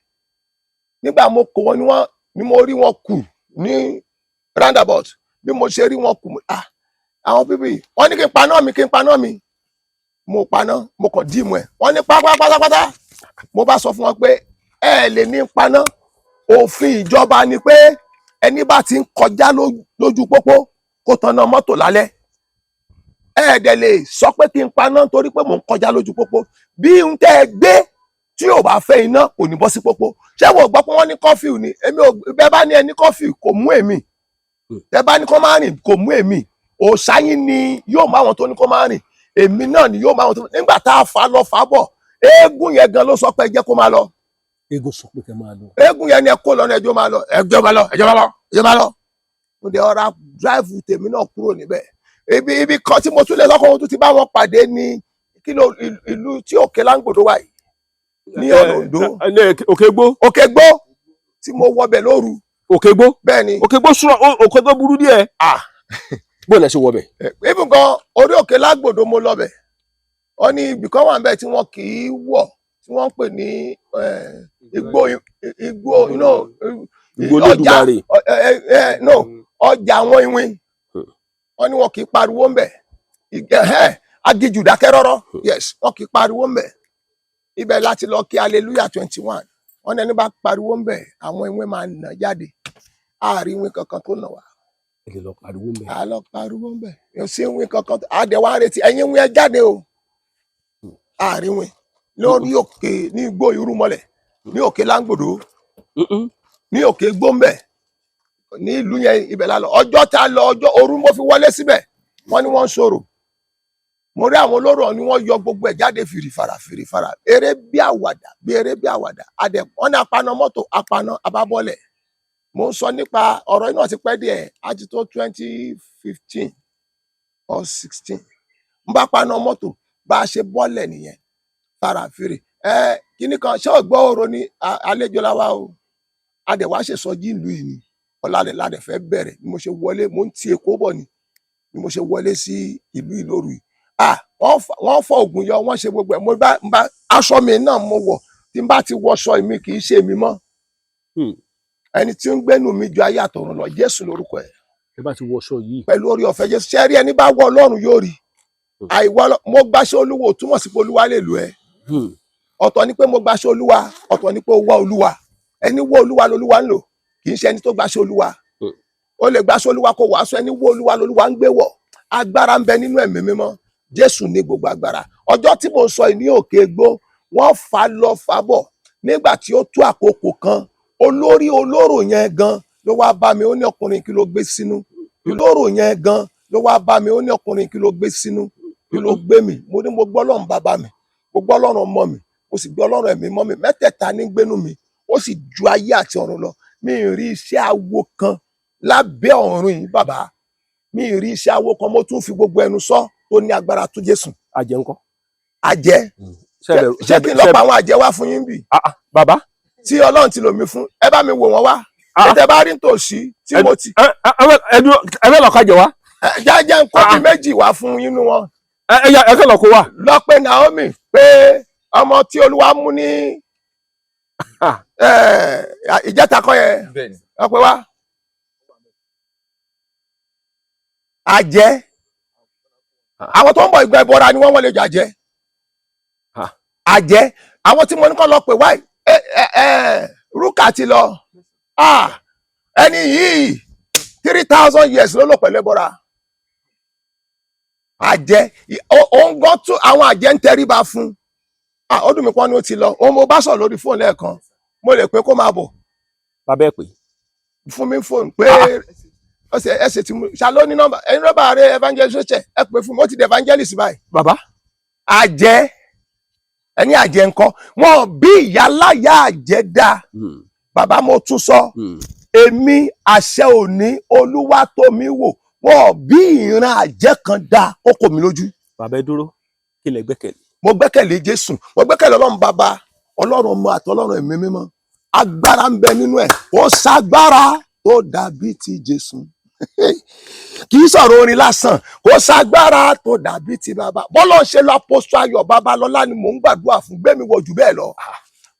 Nígbà mo kó wọn ni wọ́n ni mo rí wọn kù ní roundabout. Bí mo ṣe rí wọn kù, ah, àwọn bíbí wọ́n ní kí n paná mi, kí n paná mi. Mo paná, mo kàn dìímù ẹ̀. Wọ́n ní pápá pátápátá. Mo bá sọ fún wọn pé ẹ lè ní paná. Òfin ìjọba ni pé ẹni bá ti ń kọjá lójú pópó kó tanná mọ́tò lálẹ́. Ẹ dẹ̀ lè sọ pé kí n paná torí pé mò ń kọjá lójú pópó. Bí n tẹ́ ẹ gbé tí ò bá fẹ́ iná, kò ní bọ́ sí pópó. Ṣé wọ́n gbọ́ pé wọ́n ní curfew ni? Èmi ò bẹ́ẹ̀ bá ní ẹni curfew, kò mú èmi. Tẹ́ bá ní kó má rìn, kò mú èmi. Òòṣà yín ni yóò mú àwọn tó ní kó má rìn. Èmi náà ni yóò mú àwọn tó nígbà tá a fà lọ fà bọ̀, eégún yẹn gan ló sọ pé ẹ jẹ́ kó máa lọ. Eégún sọ pé kẹ́ máa lọ. Eégún yẹn ni ẹ kó lọ ní ẹjọ́ máa lọ, ẹjọ́ máa lọ, ẹjọ́ máa lọ, ẹjọ́ máa lọ. Mo dé ọ̀rá drive tèmi náà kúrò níbẹ̀. Ibi kan tí mo tún lè sọ́kọ̀ ohun tó ti bá wọn pàdé ní kí ló ìlú tí Òkè Láńgbòdo wà yìí ní ọ̀nà Oǹdó. Òkègbó. Òkègbó tí mo wọbẹ̀ lóru. Òkègbó. Bẹ́ẹ̀ ni. Òkègbó súnra, Òkègbó burú díẹ̀. Ah. Bó lẹ ṣe wọbẹ̀? Even gan orí Òkè Lágbòdo mo lọ bẹ̀. Wọ́n ní ibì kan wà ń bẹ̀ tí wọ́n kì í wọ̀, tí wọ́n ń pè ní igbó igbó Igbó ọjà. Olódùmarè. No, ọjà àwọn iwin. Wọ́n ní wọn kì í pariwo ń bẹ̀. Aginjù dákẹ́ rọ́rọ́. Yes, wọn kì í pariwo ń bẹ̀. Ibẹ̀ láti lọ kí hallelujah 21. Wọ́n ní ẹni bá pariwo ń bẹ̀, àwọn iwin máa nà jáde. Àárín iwin kankan tó nà wá. Ẹ lè lọ pariwo mẹ. A lọ pariwo ń bẹ̀, yóò sí iwin kankan. Àdẹ̀ wá ń retí ẹ̀yin iwin, ẹ jáde o. Àárín iwin lórí òkè ní igbó irúmọlẹ̀ ní Òkè Láńgbòdo ní Òkè Gbóǹbẹ̀ ní ìlú yẹn. Ibẹ̀ la lọ. Ọjọ́ tá a lọ, ọjọ́ òru mo fi wọlé síbẹ̀. Wọ́n ní wọ́n ń sọ̀rọ̀. Mo rí àwọn olóró ni wọ́n yọ gbogbo ẹ̀ jáde fìrìfàrà fìrìfàrà, eré bí àwàdà, bí eré bí àwàdà. Adẹ wọ́n ní apaná mọ́tò, apaná abábọ́lẹ̀. Mo ń sọ nípa ọ̀rọ̀ iná ti pẹ́ díẹ̀, á ti tó 2015 or 16. N bá paná mọ́tò, bá a ṣe bọ́lẹ̀ nìyẹn fàràfìrì. Ẹ kíní kan ṣé ọgbọ́ òro ni àlejò la wá o. Adẹ wá ṣèsọjí ìlú yìí ni. Ọ̀la rẹ̀ la dẹ̀ fẹ́ bẹ̀rẹ̀. Bí mo ṣe wọlé, mo ń ti Èkó bọ̀ ni, bí mo ṣe wọlé sí ìlú Ìlóru yìí, ah, wọ́n fọ ògùn yọ, wọ́n ṣe gbogbo ẹ̀. Mo bá ń bá aṣọ mi náà mo wọ̀, tí n bá ti wọṣọ mi kì í ṣe mi mọ́. Ẹni tí ń gbénu mi ju ayé àtọ̀run lọ, Jésù lórúkọ ẹ̀. Ẹ bá ti wọṣọ yìí. Pẹ̀lú orí ọ̀fẹ́ Jésù, ṣé rí ẹni bá wọ Ọlọ́run yóò rí. Àìwọ́ mo gbaṣẹ́ Olúwa ò túmọ̀ sí pé Olúwa lè lò ẹ́. Ọ̀tọ̀ ni pé mo gbaṣẹ́ Olúwa, ọ̀tọ̀ ni pé ó wá Olúwa. Ẹni wọ́ Olúwa lolúwa ń lò, kì í ṣe ẹni tó gbaṣẹ́ Olúwa. Ó lè gbaṣẹ́ Olúwa kó wàásù, ẹni wọ́ Olúwa lolúwa ń gbé wọ̀. Agbára ń bẹ nínú ẹ̀mí mímọ́. Jésù ní gbogbo agbára. Ọjọ́ tí mo sọ yìí ní òkè egbò, wọ́n fà lọ fà bọ̀. Nígbà tí ó tó àkókò kan, olórí olóró yẹn gan ló wá bá mi, ó ní, "Ọkùnrin, kí ló gbé sínú?" Olóró yẹn gan ló wá bá mi, ó ní, "Ọkùnrin, kí ló gbé sínú? Kí ló gbé mi?" Mo ní mo gbọ́ Ọlọ́run bàbá mi, mo gbọ́ Ọlọ́run ọmọ mi, mo sì gbọ́ Ọlọ́run ẹ̀mí mọ́ mi. Mẹ́tẹ̀ẹ̀ta ní gbénú mi, ó sì ju ayé àti ọ̀run lọ. Mi ì rí iṣẹ́ awo kan lábẹ́ ọ̀run yìí, bàbá. Mi ì rí iṣẹ́ awo kan, mo tún fi gbogbo ẹnu sọ, tó ní agbára tó Jésù. Àjẹ́ ńkọ́? Àjẹ́? Ṣé kí n lọ pa àwọn àjẹ́ wá fún yín bì? Ah, ah, bàbá. Tí Ọlọ́run ti lò mí fún, ẹ bá mi wò wọ́n wá. Ah. Tẹ bá rí nítòsí tí mo ti Ẹ ẹ ẹ dúró, ẹ fẹ́ lọ kájẹ wá. Ẹ jẹ́jẹ́ ń kọ́ bí Ah. méjì wá fún yín nú wọn. Ẹ ẹ ẹ fẹ́ lọ kó wá. Lọ pé Naomi, pé ọmọ tí Olúwa mú ní Ah. ìjẹta kọ́ yẹn. Bẹ́ẹ̀ni. Lọ pé wá àjẹ́. Àwọn tó ń bọ̀, ìgbà ìbọra ni wọ́n, wọ́n lè jọ àjẹ́. Ah. Àjẹ́, àwọn tí mo ní kọ́ lọ pè wá, ẹ ẹ ẹ rúkà ti lọ. Ah, ẹni yìí, 3,000 years ló lò pẹ̀lú ẹbọra àjẹ́. Òun gan tún àwọn àjẹ́ ń tẹríba fún. Ah, ó dùn mí pọ́n ní ó ti lọ. Òun mo bá sọ̀rọ̀ lórí fóònù lẹ́ẹ̀kan, mo lè pé kó máa bọ̀. Bàbá, ẹ pè. Fún mi fóònù pé ọsẹ ẹsẹ tí mo ṣàlọ ní nọ́mbà ẹni, nọ́mbà rẹ evangelist ṣe, ẹ pè fún mi. Ó ti di evangelist báyìí. Bàbá. Àjẹ́, ẹni àjẹ́ ńkọ́? Wọn bí ìyáláyà àjẹ́ dá. Bàbá, mo tún sọ, èmi àṣẹ òní olúwa tó mi wò, wọn bí ìran àjẹ́ kan dá ó kò mí lójú. Bàbá, ẹ dúró, kí lẹ gbẹ́kẹ̀lé? Mo gbẹ́kẹ̀lé Jésù, mo gbẹ́kẹ̀lé Ọlọ́run bàbá, Ọlọ́run ọmọ àti Ọlọ́run ẹ̀mí mímọ́. Agbára ń bẹ nínú ẹ̀. Ó ṣàgbára tó dàbí ti Jésù, kì í sọ̀rọ̀ orin lásán. Kò ṣàgbára tó dàbí ti bàbá. Bọ́lá ń ṣe lọ Apostle Ayọ̀ Babalọ́lá ni mò ń gbàdúrà fún, gbẹ̀mí wọ jù bẹ́ẹ̀ lọ.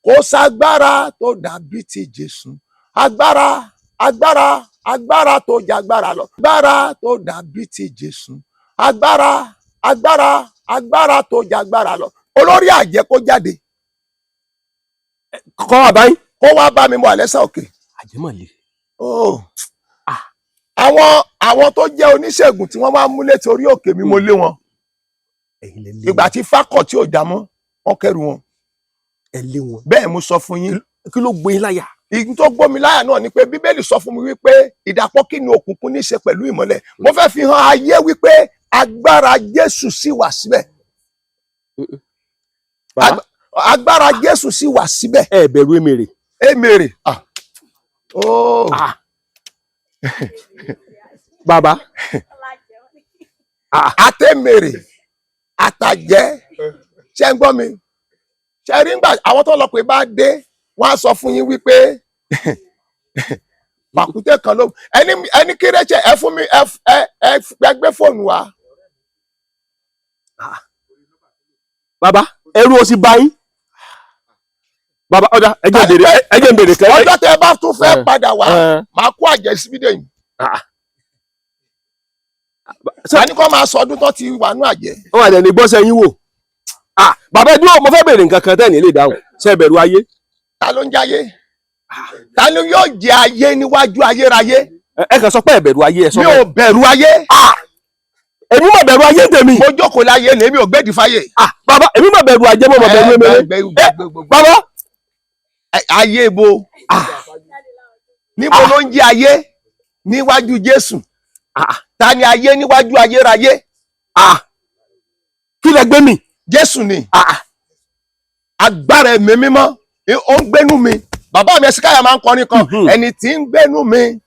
Kò ṣàgbára tó dàbí ti Jésù. Agbára, agbára, agbára tó jagbára lọ. Agbára tó dàbí ti Jésù. Agbára, agbára, agbára tó jagbára lọ. Olórí àjẹ́ kó jáde. Kọ́ wà báyìí. Kó wá bá mi mọ àlẹ́sà òkè. Àjẹ́ mọ̀ le. Oh. Àwọn tó jẹ́ oníṣègùn tí wọ́n máa ń múlẹ̀ torí òkè mi, mo lé wọn. Ẹ̀yin lẹ lé? Ìgbà tí fákọ̀ tí ò já mọ́, wọ́n kẹ́rù wọn. Ẹ lé wọn? Bẹ́ẹ̀ mo sọ fún yín. Kí ló gbé yín láyà? Ìyí tó gbómi láyà náà ni pé Bíbélì sọ fún mi wípé ìdàpọ̀ kí ni òkùnkùn ní í ṣe pẹ̀lú ìmọ́lẹ̀? Mo fẹ́ fi hàn ayé wípé agbára Jésù sì wà síbẹ̀. Bàbá. Agbára Jésù sì wà síbẹ̀. Ẹ bẹ̀rù èmèrè? Èmèrè, ah, oh. Ah. Bàbá. Àtẹ̀mèrè àtàjẹ́, ṣé ń gbọ́ mi? Ṣe rí ngbà àwọn tó lọ pé bá dé, wọ́n á sọ fún yín wípé pàkúté kan ló ẹni ẹni kírẹ́ṣẹ̀ ẹ fún mi, ẹ ẹ ẹ gbé fóònù wa. Bàbá, ẹ̀rù ò sì bá yín? Bàbá, ọ̀dà, ẹ jẹ́ n béèrè, ẹ jẹ́ n béèrè kẹ́. Ọjọ́ tẹ bá tún fẹ́ padà wá, màá kó àjẹ́ sí fídíò yìí. Ṣé- Màá ní kó máa sọ ọdún tó ti wà nú àjẹ́. Wọn àdẹ̀ ní gbọ́sẹ̀ yín wò. Ah, bàbá, ẹ dúró, mo fẹ́ béèrè nǹkan kan tẹ́ ní lè dáhùn. Ṣé ẹ bẹ̀rù ayé? Ta ló ń jáyé? Ta ló yóò jẹ ayé níwájú ayérayé? Ẹ kàn sọ pé ẹ bẹ̀rù ayé, ẹ sọ Mi bẹ́ẹ̀. ò bẹ̀rù ayé. Èmi mà bẹ̀rù ayé tèmi. Mo jókòó láyé ni, èmi ò gbèdì fáyé. Ah, bàbá, èmi mà bẹ̀rù ayé, mo mà bẹ̀rù èmèrè. Bàbá. Ayé ibo? Níbo ló ń jẹ ayé níwájú Jésù? Ta ni ayé níwájú ayérayé? Ah, kí lẹ gbé mi? Jésù ni. Ah. Agbára ẹ̀mí mímọ́ ó ń gbénú mi. Bàbá mi Ẹsíkáyà máa ń kọrin kan, ẹni tí ń gbénú mi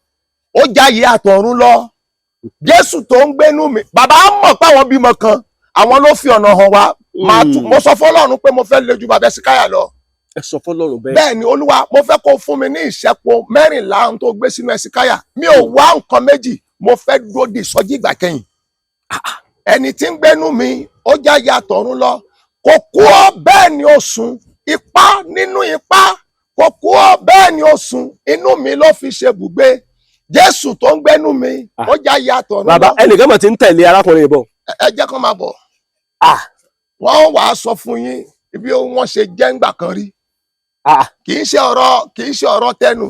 ó jáyé àtọ̀run lọ, Jésù tó ń gbénú mi. Bàbá mọ̀ pé àwọn bímọ kan, àwọn ló fi ọ̀nà hàn wá. Màá tún mo sọ fọ́lọ́run pé mo fẹ́ le ju bàbá Ẹsíkáyà lọ. Ẹ sọ fọ́lọ́run bẹ́ẹ̀. Bẹ́ẹ̀ ni, Olúwa, mo fẹ́ kó fún mi ní ìṣẹ́po 14 ohun tó gbé sínú Ẹ̀sìkáyà. Mi ò wá nǹkan méjì, mo fẹ́ dúró di ìsọjí ìgbà kẹyìn. Ẹni tí ń gbénú mi, ó já ya tọ̀run lọ. Kò kú ọ, bẹ́ẹ̀ ni ó sùn, ipá nínú ipá. Kò kú ọ, bẹ́ẹ̀ ni ó sùn, inú mi ló fi ṣe bùgbé. Jésù tó ń gbénú mi, ó já ya tọ̀run Bàbá, lọ. ẹnìkan mọ̀ tí ń tẹ̀lé arákùnrin ìbọn. Ẹ jẹ́ kó máa bọ̀. Wọ́n wàá sọ fún yín bí wọ́n ṣe jẹ́ ńgbà kan rí. Kì í ṣe ọ̀rọ̀ tẹnu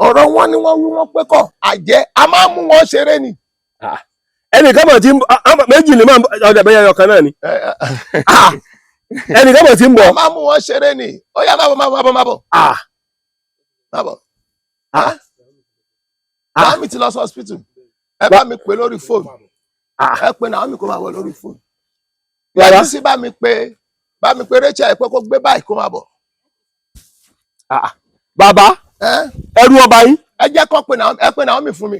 ọ̀rọ̀ wọn ni wọ́n wí, wọ́n pé kọ́ àjẹ́ a máa ń mú wọn ṣeré ni. Ẹnìkan mọ̀ tí ń bọ̀, méjì ni máa ń bọ̀, ọjà bẹ́yẹ ọkàn náà ni. Ẹnìkan mọ̀ tí ń bọ̀. A máa ń mú wọn ṣeré ni. Ó yá, má bọ̀, má bọ̀, má bọ̀, má bọ̀. Naomi ti lọ sí hospital. Ẹ bá mi pè lórí fóònù. Ẹ pè Naomi kó máa bọ̀ lórí fóònù. Bàbá. Yàtí sí, bá mi pè Rachel pé kó gbé báyìí, kó máa bọ̀. Bàbá, Ẹ ẹrú ọba yín. Ẹ jẹ́ kó pè Naomi, ẹ pè Naomi fún mi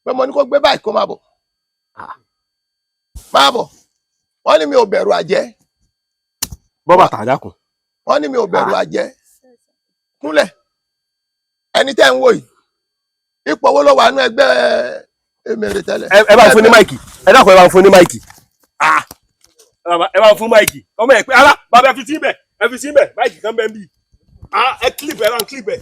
pé mo ní kó gbé báyìí, kó máa bọ̀, máa bọ̀. Wọ́n ní mi ò bẹ̀rù àjẹ́. Bọ́ bàtà, dákun. Wọ́n ní mi ò bẹ̀rù àjẹ́. Kúnlẹ̀. Ẹni tẹ́ ń wò yìí, ipò owó ló wà nínú ẹgbẹ́ èmèrè tẹ́lẹ̀? Ẹ bá ń fún ní mic. Ẹ dákun, ẹ bá ń fún ní mic. Bàbá, ẹ bá ń fún mic. Ọmọ ẹ pé ara bàbá, ẹ fi síbẹ̀, ẹ fi síbẹ̀. Mic kan bẹ́ẹ̀ bí. Ẹ clip, ẹ bá ń clip ẹ.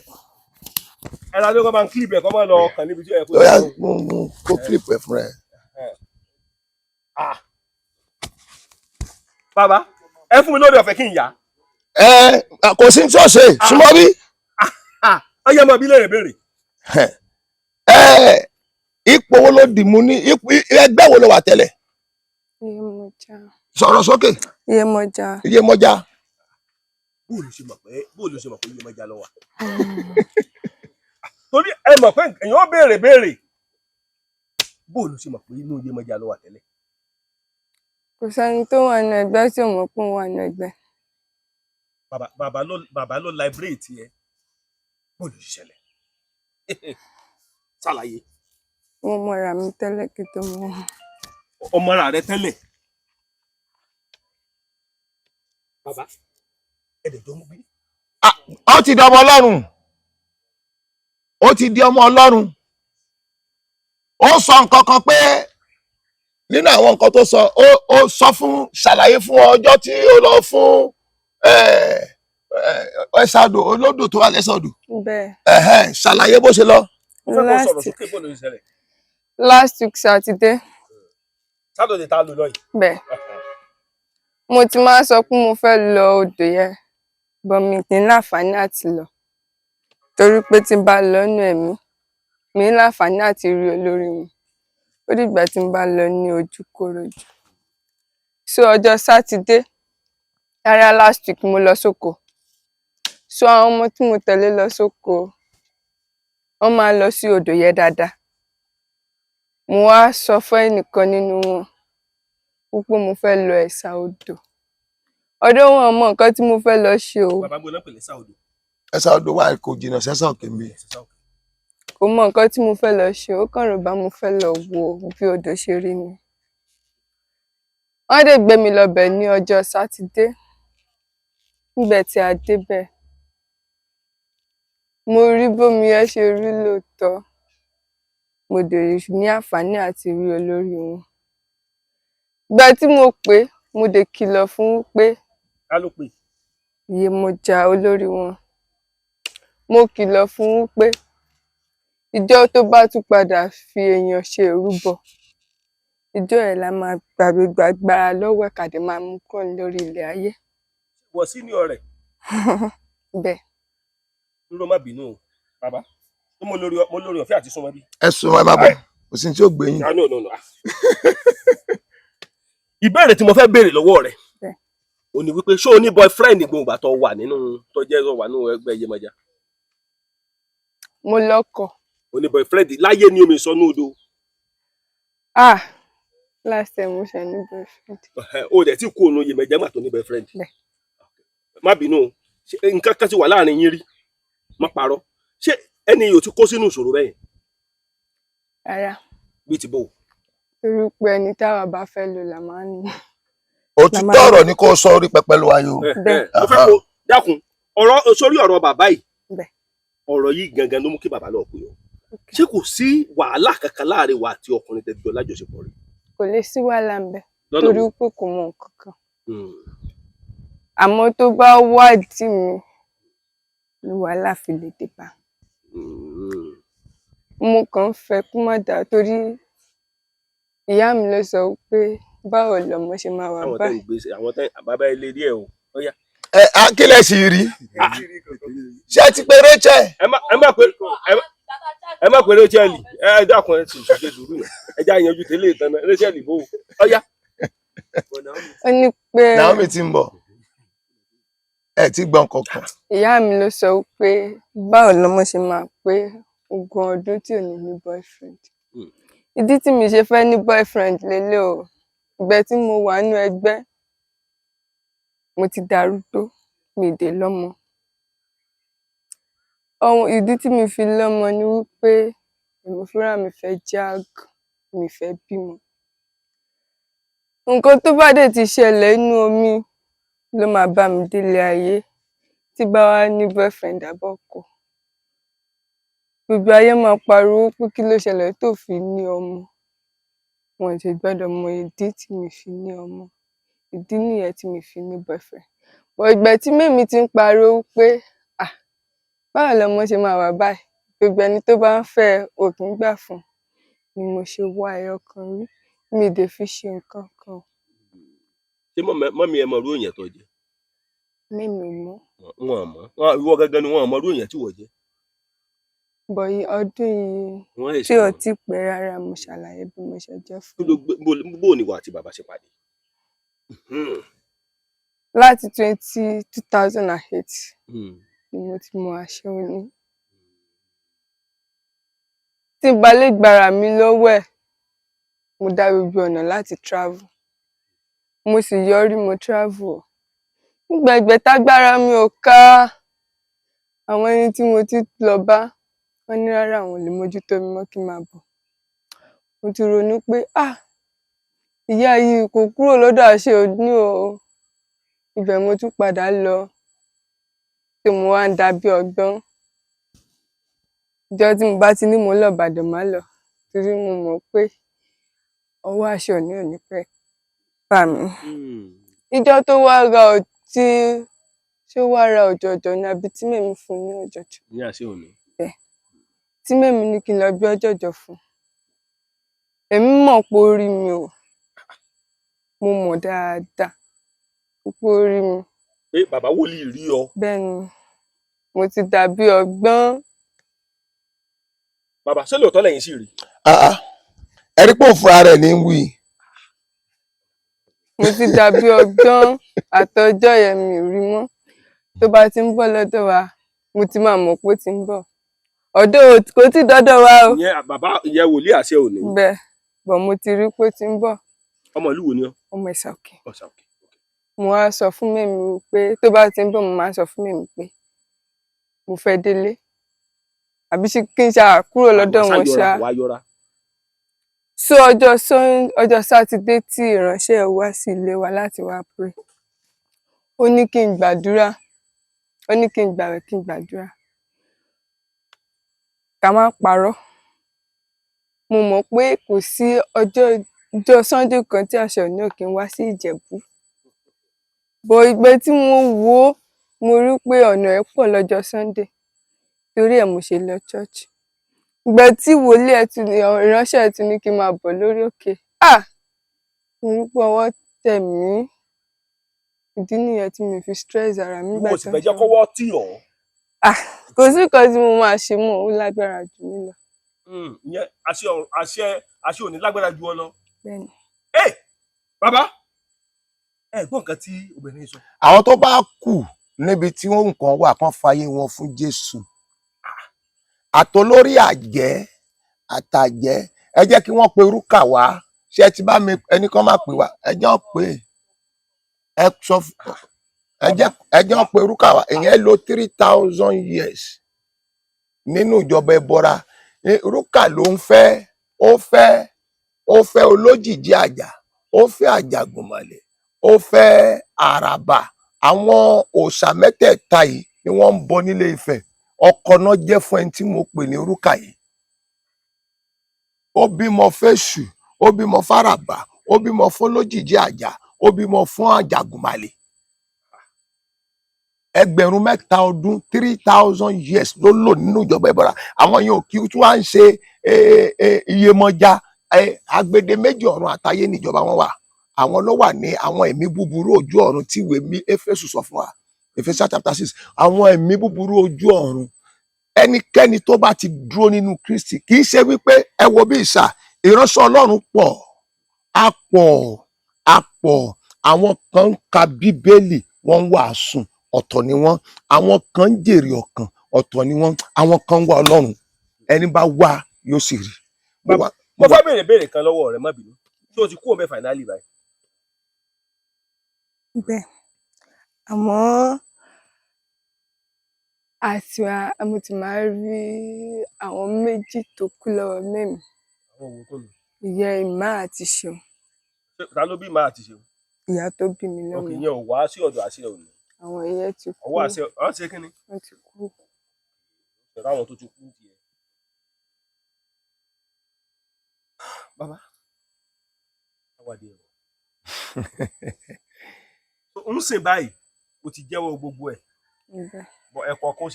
Ẹ lọ́dún kọ́ bá ń clip ẹ, kọ́ máa lọ kàn níbi tí ẹ kó. Ó yá, mú mú kó clip ẹ fúnra ẹ. Bàbá, ẹ fún mi lórí ọ̀fẹ́ kí n yá. Ẹ kò sí tí ó ṣe súnmọ́ bí. Ọ yẹ mọ bí lè béèrè. Ẹ ipò wo ló dì mú ní ipò ẹgbẹ́ wo ló wà tẹ́lẹ̀? Iyemọja. Sọ̀rọ̀ sókè. Iyemọja. Iyemọja. Bóòlù ṣe mọ̀ pé Iyemọja ló wà? Torí ẹ mọ̀ pé èèyàn ó béèrè béèrè. Bóòlù ṣe mọ̀ pé inú Iyemọja ló wà tẹ́lẹ̀? Kò sẹ́ni tó wà nínú ẹgbẹ́ tí ò mọ̀ pé òun wà nínú ẹgbẹ́. Bàbá ló liberate ẹ. Bóòlù ṣe ṣẹlẹ̀? Ṣàlàyé. Mo mọra mi tẹ́lẹ̀ kí tó mọ̀ wọn. Ọmọ ara rẹ tẹ́lẹ̀. Bàbá, ẹ̀dẹ̀ tó ń gbé. Ó ti di ọmọ Ọlọ́run, ó ti di ọmọ Ọlọ́run. Ó sọ nǹkan kan pé nínú àwọn nǹkan tó sọ, ó sọ fún, ṣàlàyé fún ọjọ́ tí ó lọ fún ẹ̀sàdò olódò tó wà lẹ́sàdò. Bẹ́ẹ̀. Ẹ̀hẹ́n, ṣàlàyé bó ṣe lọ. Mo fẹ́ kó sọ̀rọ̀ Last sókè. Bóòlù ṣe ṣẹlẹ̀? Last week Saturday. Saturday tá a lò lọ yìí. Bẹ́ẹ̀. Mo ti máa ń sọ pé mo fẹ́ lọ odò yẹn, but mi kì í láǹfààní àti lọ. Torí pé tí n bá lọ nínú ẹ̀mí, mi ní láǹfààní àti rí olórí wọn. Ó dìgbà tí n bá lọ ní ojúkorojú. So ọjọ́ Sátidé, rárá, last week, mo lọ sóko. So àwọn ọmọ tí mo tẹ̀lé lọ sóko, wọ́n máa ń lọ sí odò yẹn dáadáa. Mo wá sọ fún ẹnìkan nínú wọn wípé mo fẹ́ lọ ẹ̀sà odò. Ọ̀dọ̀ wọn ò mọ nǹkan tí mo fẹ́ lọ ṣe o. Bàbá, gbọ́dọ̀ pèlè sá odò. Ẹ̀sà odò wà, kò jìnnà sẹ́sà òkè mi. Kò mọ nǹkan tí mo fẹ́ lọ ṣe, ó kàn rò bá mo fẹ́ lọ wo bí odò ṣe rí ni. Wọ́n dẹ̀ gbé mi lọ bẹ̀ ní ọjọ́ Sátidé. Nígbà tí a débẹ̀, mo rí bómi yẹn ṣe rí lóòótọ́. Mo dẹ̀ ní àǹfààní àti rí olórí wọn. Ìgbà tí mo pè é, mo dẹ̀ kìlọ̀ fún un pé Ká ló pè? Iyemọja, olórí wọn. Mo kìlọ̀ fún un pé ijọ́ tó bá tún padà fi èèyàn ṣe ìrúbọ, ijọ́ yẹn la máa gba gbogbo agbára lọ́wọ́ ẹ̀, ká dẹ̀ máa mú kúrò lórí ilẹ̀ ayé. Wọ̀ sí ní ọ̀rẹ́. Bẹ́ẹ̀. Dúró, má bínú o bàbá, mo lórí ọ̀fẹ́ àti súnmọ́ bí. Ẹ sùn, ẹ má bọ̀, kò sí ní tí ó gbé yín. Ah, no, no, no. Ah. Ìbéèrè tí mo fẹ́ béèrè lọ́wọ́ rẹ̀ Bẹ́ẹ̀. ó ní wípé, ṣé o ní boyfriend gbogbo ìgbà tó wà nínú, tó jẹ́ tó wà nínú ẹgbẹ́ Iyemọja? Mo lọ́kọ. O ní boyfriend láyé ní omi ìsọnù odò? Ah, last time mo ṣe ní boyfriend. O dẹ̀ tí kú òun Iyemọja mà tó ní boyfriend. Bẹ́ẹ̀. Má bínú o, ṣé nǹkan kan ti wà láàrin yín rí? Má parọ́, ṣé ẹni yóò ti kó sínú ìṣòro bẹ́ẹ̀? Rárá. Bíi ti bò? Torí pé ẹni táwa bá fẹ́ lò là máa ń lò. Òtítọ́ ọ̀rọ̀ ni kò sọ, orí pẹpẹ ló wáyé o. Bẹ́ẹ̀. Mo fẹ́ kó dákun. Ọ̀rọ̀ sórí ọ̀rọ̀ bàbá yìí, Bẹ́ẹ̀. ọ̀rọ̀ yìí gangan ló mú kí bàbá náà pè ọ́. Ṣé kò sí wàhálà kankan láàrin wa àti ọkùnrin tẹ́jọ́ lájọṣepọ̀ rẹ̀? Kò lè sí wàhálà ń bẹ Lọ́nà torí wo? pé kò mọ nǹkan kan. Àmọ́ tó bá wádìí mi ni wàhálà fi lè dé bá. Mo kàn ń fẹ́ kó má dà, torí ìyá mi ló sọ pé báwo lọmọ ṣe máa wà Àwọn tẹ́ ń báyìí. gbé, àwọn tẹ́ bàbá ilé díẹ̀ o. Ó yá. Ẹ akílẹ̀ sì rí, ṣé ẹ ti pe Rachel? Ẹ má pe Rachel. Ẹ dákun, ẹ sì ṣe sùúrù náà, ẹ já yanjú tẹ́lẹ̀ ìtàn náà. Rachel bò ó. Ó yá. Ó ní pé Naomi ti ń bọ̀, ẹ ti gbọ́n kankan. Ìyá mi ló sọ pé báwo lọmọ ṣe máa pé 20 ọdún tí ò ní ní boyfriend. Ìdí tí mi ṣe fẹ́ ní boyfriend lélẹ̀ o, ìgbà tí mo wà nínú ẹgbẹ́, mo ti darúgbó, mi ì dé lọ́mọ. Ohun ìdí tí mi fi lọ́mọ ni wípé èmi fúnra mi fẹ́ jág, mi fẹ́ bímọ. Nǹkan tó bá dẹ̀ ti ṣẹlẹ̀ nínú omi ló máa bá mi délé ayé. Tí bá wá ní boyfriend àbọ́kọ, gbogbo ayé máa pariwo pé kí ló ṣẹlẹ̀ tó fi ní ọmọ. Wọn ò sì gbọ́dọ̀ mọ ìdí tí mi fi ní ọmọ. Ìdí nìyẹn tí mi fi ní boyfriend. But ìgbà tí mẹ́mi ti ń pariwo pé, ah, báwo lọmọ ṣe máa wà báyìí, gbogbo ẹni tó bá ń fẹ́ ẹ ò kí ń gbà fún un, ni mo ṣe wá ẹyọ kan rí, mi ì dẹ̀ fi ṣe nǹkan kan. Ṣé mummy ẹ mọ irú èèyàn tó jẹ́? Mẹ́mi ò mọ̀. Wọn mọ̀. Ìwọ gangan ni wọn mọ irú èèyàn tí wọ́n jẹ́. But ọdún yìí Wọ́n tí ò ṣe tí pẹ́ rárá, mo ṣàlàyé bí mo ṣe jẹ́ kí fún ló wọn. gbé bó ni wà àti bàbá ṣe pàdé? Láti 2008 ni mo ti mọ aṣẹ́wó ní. Tí n bá lè gbára mi lọ́wọ́ ẹ̀, mo dá gbogbo ọ̀nà láti travel. Mo sì yọrí, mo travel o. Nígbà ìgbẹ́ tágbára mi ò ká, àwọn ẹni tí mo ti lọ bá, wọ́n ní rárá, àwọn ò lè mójútó mi mọ́, kí n máa bọ̀. Mo ti ronú pé, ah, ìyá yìí kò kúrò lọ́dọ̀ àṣẹ òní o. Ibẹ̀ mo tún padà lọ tí mo wá ń dà bí ọgbọ́n. Ìjọ́ tí mo bá ti ní mò ń lọ Ìbàdàn, má lọ, torí mo mọ̀ pé ọwọ́ àṣẹ òní ò ní pẹ́ bà mí. Ìjọ́ tó wá ra ọtí, ṣé ó wá ra ọ̀jọ̀jọ̀ ni àbí tí mèmí fún un ní ọ̀jọ̀jọ̀? Ní àṣẹ òní. Bẹ́ẹ̀. Tí mèmí ní kí n lọ gbé ọ̀jọ̀jọ̀ fún un. Èmi mọ̀ pé ó rí mi o. Mo mọ̀ dáadáa pé ó rí mi. Pé bàbá wòlíì rí ọ. Bẹ́ẹ̀ ni, mo ti dàbí ọgbọ́n. Bàbá, ṣé lóòótọ́ lẹ́yìn sì rí? Ah, ah. Ẹ rí pé òun fúnra rẹ̀ ní wí. Mo ti dàbí ọgbọ́n, àtọjọ́ yẹn mi ò rí mọ́. Tó bá ti ń bọ̀ lọ́dọ̀ wa, mo ti máa mọ̀ pé ó ti ń bọ̀. Ọ̀dọ̀ kò tí ì dọ́dọ̀ wa o. Ìyẹn bàbá, ìyẹn wòlíì àṣẹ òní. Bẹ́ẹ̀, but mo ti rí pé ó ti ń bọ̀. Ọmọ ìlú wo ni ọ? Ọmọ Ìsà Òkè. Ọ̀sà Òkè. Mo wá sọ fún mẹ́mi pé tó bá ti ń bọ̀, mo máa ń sọ fún mẹ́mi pé mo fẹ́ délé. Àbí ṣé kí n ṣáà kúrò lọ́dọ̀ wọn ṣá. Wàá yọra. So ọjọ́ Sátidé tí ìránṣẹ́ wá sí ilé wa láti wá pray, ó ní kí n gbàdúrà, ó ní kí n gbààwẹ̀, kí n gbàdúrà. Ká má parọ́, mo mọ̀ pé kò sí ọjọ́ Sunday kan tí àṣẹ òní ò kí ń wá sí Ìjẹ̀bú. But ìgbà tí mo wò ó, mo rí pé ọ̀nà ẹ̀ pọ̀ lọ́jọ́ Sunday, torí ẹ̀ mo ṣe lọ church. Ìgbà tí wòlíì ẹ̀ tún ní, ìránṣẹ́ ẹ̀ tún ní kí n máa bọ̀ lórí òkè, ah, mo rí pé ọwọ́ tẹ̀ mí. Ìdí nìyẹn tí mi fi stress ara mi nígbà Mo sì tó ń fẹ́ jẹ́ sọ̀rọ̀. kọ́wọ́ tì ọ́. Ah, kò sí nǹkan tí mo máa ṣe mọ́, ó lágbára jù mí lọ. Ìyẹn àṣẹ òní lágbára ju ọ lọ. Bẹ́ẹ̀ni. Ẹ bàbá, ẹ gbọ́ nǹkan tí obìnrin sọ. Àwọn tó bá kù níbi tí nǹkan wà kán fàyè wọn fún Jésù, àtolórí àjẹ́ àtàjẹ́, ẹ jẹ́ kí wọ́n pe rúkà wá. Ṣé ẹ ti bá mi ẹnì kan máa pè wá? Ẹ jẹ́ wọ́n pè é, ẹ sọ ẹ jẹ́ wọ́n pe rúkà wá. Ìyẹn lò 3,000 years nínú ìjọba ẹbọra. Rúkà ló ń fẹ́, ó fẹ́ olójìji àjà, ó fẹ́ àjàgùnmọ̀lẹ̀, ó fẹ́ àràbà. Àwọn òòṣà mẹ́tẹ̀ẹ̀ta yìí ni wọ́n ń bọ nílé Ifẹ̀. Ọkọ náà jẹ́ fún ẹni tí mo pè ní Rúkà yìí. Ó bímọ fésù, ó bímọ fáràbà, ó bímọ fún lójijì àjà, ó bímọ fún àjàgùnmàlè. 3000 ọdún, 3,000 years ló lò nínú ìjọba ìbọra. Àwọn yẹn ò kí tí wọ́n á ń ṣe iyemọja, agbede méjì ọ̀run àtayé níjọba wọn wà. Àwọn ló wà ní àwọn ẹ̀mí búburú ojú ọ̀run tí ìwé mi Éfésù sọ fún wa, Ephesians chapter 6, àwọn ẹ̀mí búburú ojú ọ̀run. Ẹnikẹ́ni tó bá ti dúró nínú Kristi, kì í ṣe wípé ẹ wo bí ìsà ìránṣẹ́ Ọlọ́run pọ̀, á pọ̀, á pọ̀. Àwọn kan ń ka Bíbélì, wọ́n ń wàásùn, ọ̀tọ̀ ni wọ́n. Àwọn kan ń jèrè ọkàn, ọ̀tọ̀ ni wọ́n. Àwọn kan ń wá Ọlọ́run. Ẹni bá wá yóò sì rí. Mo wá Mo fẹ́ béèrè béèrè kan lọ́wọ́ rẹ, má bínú. Ṣé o ti kú òun bẹ́ẹ̀ finally báyìí? Bẹ́ẹ̀, àmọ́ àti mo ti máa ń rí àwọn méjì tó kú lọ́wọ́ mẹ́mi. Àwọn òwò tó lò. Ìyá Emma àti Ṣeun. Ta ló bí màá àti Ṣeun? Ìyá tó bí mi Ok. lọ́mọ. Ìyẹn ò wá sí ọ̀dọ̀ àṣẹ òní. Àwọn ìyẹn ti kú. Ọwọ́ àṣẹ ọ̀hún ṣe kí ni? Wọ́n ti kú. Ṣẹ̀dá àwọn tó ti kú tiẹ̀. Bàbá, àwàdì ẹ̀rọ. Ń sìn báyìí, o ti jẹ́wọ́ gbogbo ẹ̀. Bẹ́ẹ̀. Bọ̀ ẹ̀kọ́ kan ó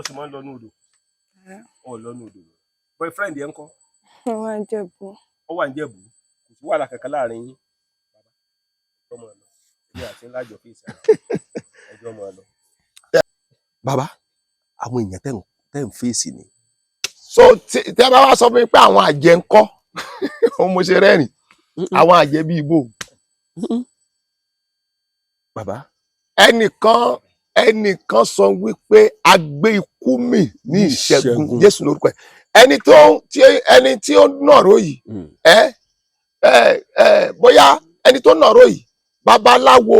sì máa ń lọ ní odò. Rárá. Ó lọ ní odò. Boyfriend yẹn ń kọ́? Wọ́n wá ń Jẹ̀bú. Ó wà ní Jẹ̀bú. Kò sí wàhálà kankan láàrin yín. Bàbá, ẹjọ́ máa lọ. Èmi àti ńlá jọ fèsì ara. Ẹjọ́ máa lọ. Bàbá, àwọn èèyàn tẹ́ ń fèsì ni. So tí ẹ bá wá sọ fún mi pé àwọn àjẹ́ ń kọ́, òun mo ṣe rẹ́rìn. Àwọn àjẹ́ bíi ibo? Bàbá. Ẹnìkan sọ wípé a gbé ikú mì ní ìṣẹ́gun. Ìṣẹ́gun. Jésù lórúkọ ẹ̀. Ẹni tó tí ẹni tí ó nàró yìí, ẹ ẹ ẹ bóyá ẹni tó nàró yìí, babaláwo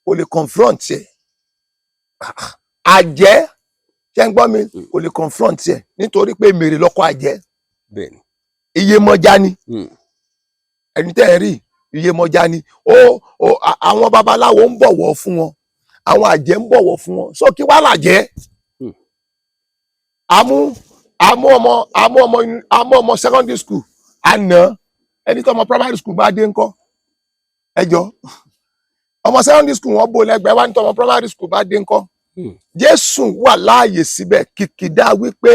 kò lè confront ẹ, àjẹ́, ṣé ń gbọ́ mi, kò lè confront ẹ nítorí pé mèrè lọ́kọ àjẹ́. Bẹ́ẹ̀ni. Iyemọja ni. Ẹni tẹ́ ẹ rí, iyemọja ni. Ó àwọn babaláwo ń bọ̀wọ̀ fún wọn, àwọn àjẹ́ ń bọ̀wọ̀ fún wọn, so kí wàá làjẹ́? Àmú ọmọ secondary school àná, ẹni tó ọmọ primary school bá dé ńkọ́? Ẹjọ́ ọmọ secondary school wọn bò lẹ́gbẹ̀ẹ́ wá ní tó ọmọ primary school bá dé ńkọ́? Jésù wà láàyè síbẹ̀, kìkìdá wípé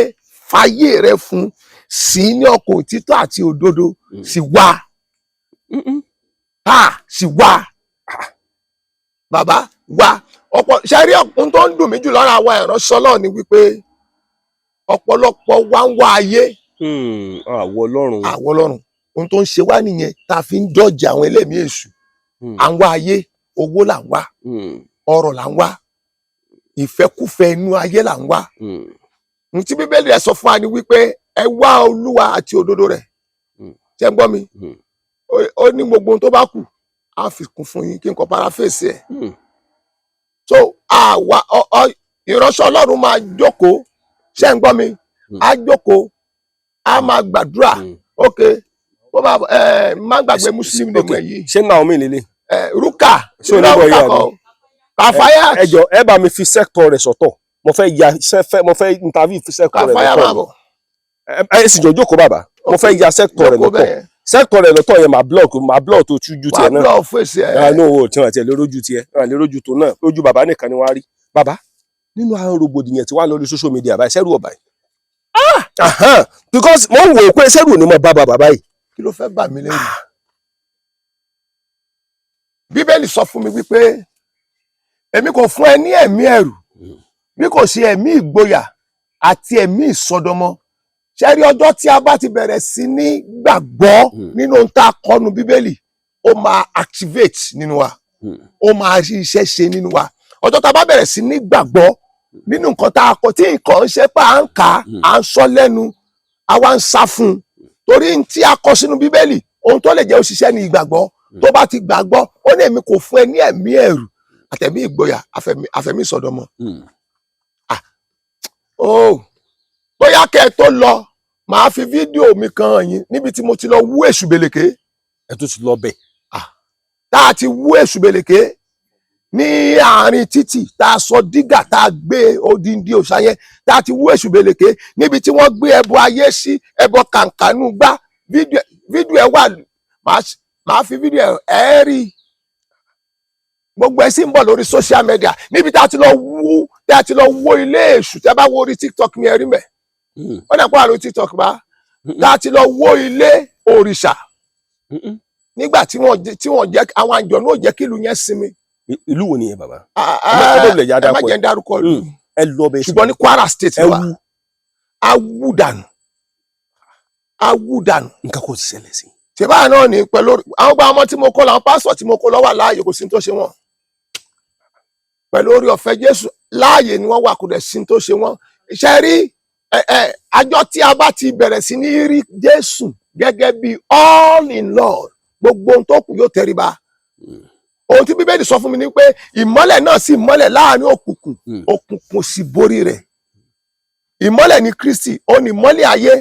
fàyè rẹ fún sí ní ọkọ̀ òtítọ́ àti òdodo. Sì wá, ha, sì wá, bàbá wá. Ọ̀pọ̀ ṣe rí ohun tó ń dùn mí jù lára àwa ìránṣẹ́ Ọlọ́run ni wípé ọ̀pọ̀lọpọ̀ wa ń wá ayé. Àwọ̀ Ọlọ́run. Àwọn Ọlọ́run, ohun tó ń ṣe wá nìyẹn tá a fi ń dọ́jà àwọn ẹlẹ́mìí èṣù. À ń wá ayé, owó là ń wá, ọrọ̀ là ń wá, ìfẹ́kúfẹ̀ẹ́ inú ayé là ń wá. Ohun tí Bíbélì rẹ̀ sọ fún wa ni wípé ẹ wá Olúwa àti òdodo rẹ̀. Ṣé ń gbọ́ mi? Ó ní gbogbo ohun tó bá kù á fi kún fún yín. Kí n kọ paraphrase ẹ̀. So àwa ìránṣẹ́ Ọlọ́run máa jókòó, ṣé ń gbọ́ mi? Á jókòó, á máa gbàdúrà. Ok, bó bá ẹ má gbàgbé Muslim name ẹ yìí. Ṣé Naomi lélẹ̀? Ẹ Rúkà. Ṣé oníbọ̀ yìí àbí? Kàfáyà. Ẹ jọ, ẹ bá mi fi sector rẹ̀ sọ́tọ̀. Mo fẹ́ ya mo fẹ́ interview fi sector rẹ̀ Kàfáyà, máa lọ́tọ̀. bọ̀. Ẹ sì jọ jókòó, bàbá. Mo fẹ́ ya sector rẹ̀ Jókòó lọ́tọ̀. bẹ́ẹ̀. Sector rẹ̀ lọ́tọ̀ yẹn, máa block tó tújú Wàá tiẹ̀ náà. blọ̀ fèsì ẹ. Ah, no, o tí wọn ti ẹ lójú tiẹ̀, wọn lè rójú tó náà, lójú bàbá nìkan ni wọ́n á rí. Bàbá, nínú àwọn rògbòdìyàn tí wàá lórí social media báyìí, sẹ́rù ọ̀bà yìí? Ahan, because mo ń wò ó pé sẹ́rù ò ní mọ bá bàbá báyìí. Kí ló fẹ́ bà mí lẹ́rù? Bíbélì sọ fún mi wípé èmi kò fún ẹ ní ẹ̀mí ẹ̀rù bí kò ṣe ẹ̀mí ìgboyà àti ẹ̀mí ìsọdọmọ. Ṣe rí ọjọ́ tí a bá ti bẹ̀rẹ̀ sí ní gbàgbọ́ nínú ohun tá a kọ́nu Bíbélì, ó máa activate nínú wa, ó máa rí iṣẹ́ ṣe nínú wa. Ọjọ́ tá a bá bẹ̀rẹ̀ sí ní gbàgbọ́ nínú nǹkan tá a kọ, tí nǹkan ń ṣe pé à ń kà á, à ń sọ lẹ́nu, àwa ń sá fún un, torí n tí a kọ sínú Bíbélì, ohun tó lè jẹ́ òṣìṣẹ́ ní ìgbàgbọ́. Tó bá ti gbàgbọ́, ó ní èmi kò fún ẹ ní ẹ̀mí ẹ̀rù àtẹ̀mí ìgboyà, àfẹ̀mí ìsọdọmọ. Oh, bóyá kẹ́ ẹ tó lọ, màá fi fídíò mi kan hàn yín níbi tí mo ti lọ wú èṣù bèlèké. Ẹ tó ti lọ bẹ̀. Tá a ti wú èṣù bèlèké. Ní àárín títì tá a sọ dígà, tá a gbé odindi òòṣà yẹn, tá a ti wú èṣù belèké níbi tí wọ́n gbé ẹbọ ayé sí, ẹbọ kàǹkànú gbá. Fídíò ẹ wà, màá fi fídíò ẹ rí i. Gbogbo ẹ sì ń bọ̀ lórí social media níbi tá a ti lọ wú, tá a ti lọ wó ilé èṣù. Tẹ́ bá wo orí TikTok mi, ẹ rí mẹ́. Ó dà pọ̀ wà lórí TikTok bá tá a ti lọ wó ilé òrìṣà nígbà tí wọ́n jẹ́ àwọn àjọ náà jẹ́ kí ìlú yẹn sinmi. Ìlú wo nìyẹn, bàbá? Ah, Ẹ má ah, wulẹ̀ yá ẹ má dákọ̀ jẹ́ ẹ̀. ń dárúkọ ìlú. Ẹ lọ bẹ. Ṣùgbọ́n ní Kwara State Ẹ wa wú. A wú dànù, a wú dànù. Nǹkan kò ti ṣẹlẹ̀ sí. Ṣèbáà náà ní pẹ̀lú àwọn gba ọmọ tí mo kó lọ, àwọn pásítọ̀ tí mo kó lọ wà láàyè, kò sí ní tó ṣe wọ́n. Pẹ̀lú orí ọ̀fẹ́ Jésù, láàyè ni wọ́n wà, kò dẹ̀ sí ní tó ṣe wọ́n. Ṣe rí ẹ ẹ àjọ tí a bá ti bẹ̀rẹ̀ sí ní rí Jésù gẹ́gẹ́ bí all in all, gbogbo ohun tó kù yóò tẹríba. Ohun tí Bíbélì sọ fún mi ni pé ìmọ́lẹ̀ náà sì mọ́lẹ̀ láàrin òkùnkùn, òkùnkùn sì borí rẹ̀. Ìmọ́lẹ̀ ní Kristi, ó ní ìmọ́lẹ̀ ayé,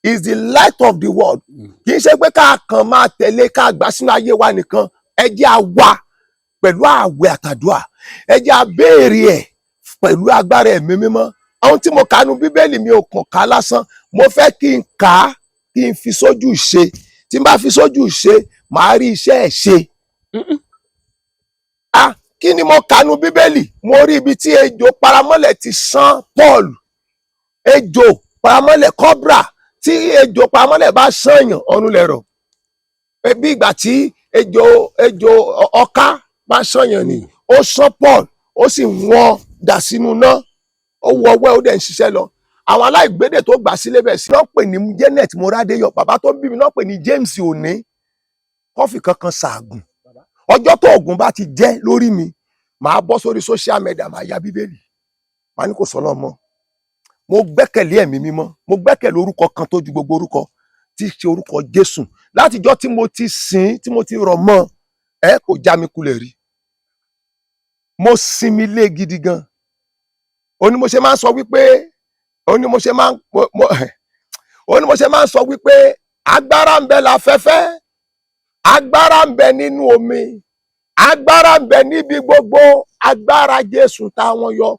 is the light of the world. Kì í ṣe pé ká kàn máa tẹ̀lé, ká gbà sínú ayé wa nìkan. Ẹ jẹ́ á wá pẹ̀lú ààwẹ̀ àtàdúà, ẹ jẹ́ á béèrè ẹ̀ pẹ̀lú agbára Ẹ̀mí Mímọ́. Àwọn tí mo kà nú Bíbélì, mi ò kàn ká lásán. Mo fẹ́ kí n kà á, kí n fi sójú ṣe. Tí n bá fi sójú ṣe, màá rí iṣẹ́ ẹ̀ ṣe. Ah, kí ni mo kà nú Bíbélì? Mo rí ibi tí ejò paramọ́lẹ̀ ti sán Paul. Ejò paramọ́lẹ̀, cobra. Tí ejò paramọ́lẹ̀ bá sànyàn, ọ̀run lẹ̀rọ̀. Bí ìgbà tí ejò ọká bá sànyàn ni. Ó sán Paul, ó sì wọ́n dà sínú iná, ó wọ ọwọ́ ẹ̀, ó dẹ̀ ń ṣiṣẹ́ lọ. Àwọn aláìgbédè tó gbà sílé bẹ̀ sí náà pè ní Janet Moradeyo. Bàbá tó bí mi náà pè ní James Òní. Kọ́fì kankan ṣaàgùn. Ọjọ́ tó oògùn bá ti jẹ́ lórí mi, màá bọ́ sórí social media, màá ya Bíbélì, màá ní kò sọ́lọ́ mọ́. Mo gbẹ́kẹ̀lé Ẹ̀mí Mímọ́, mo gbẹ́kẹ̀lé orúkọ kan tó ju gbogbo orúkọ, tí í ṣe orúkọ Jésù. Látijọ́ tí mo ti sìn, tí mo ti rọ̀ mọ́ ẹ, kò já mi kulẹ̀ rí. Mo sinmi lé gidi gan. Ó ní mo ṣe máa ń sọ wípé, ó ní mo ṣe máa ń sọ wípé agbára ń bẹ láfẹ́fẹ́, agbára ń bẹ nínú omi, agbára ń bẹ níbi gbogbo. Agbára Jésù táwọn yọ.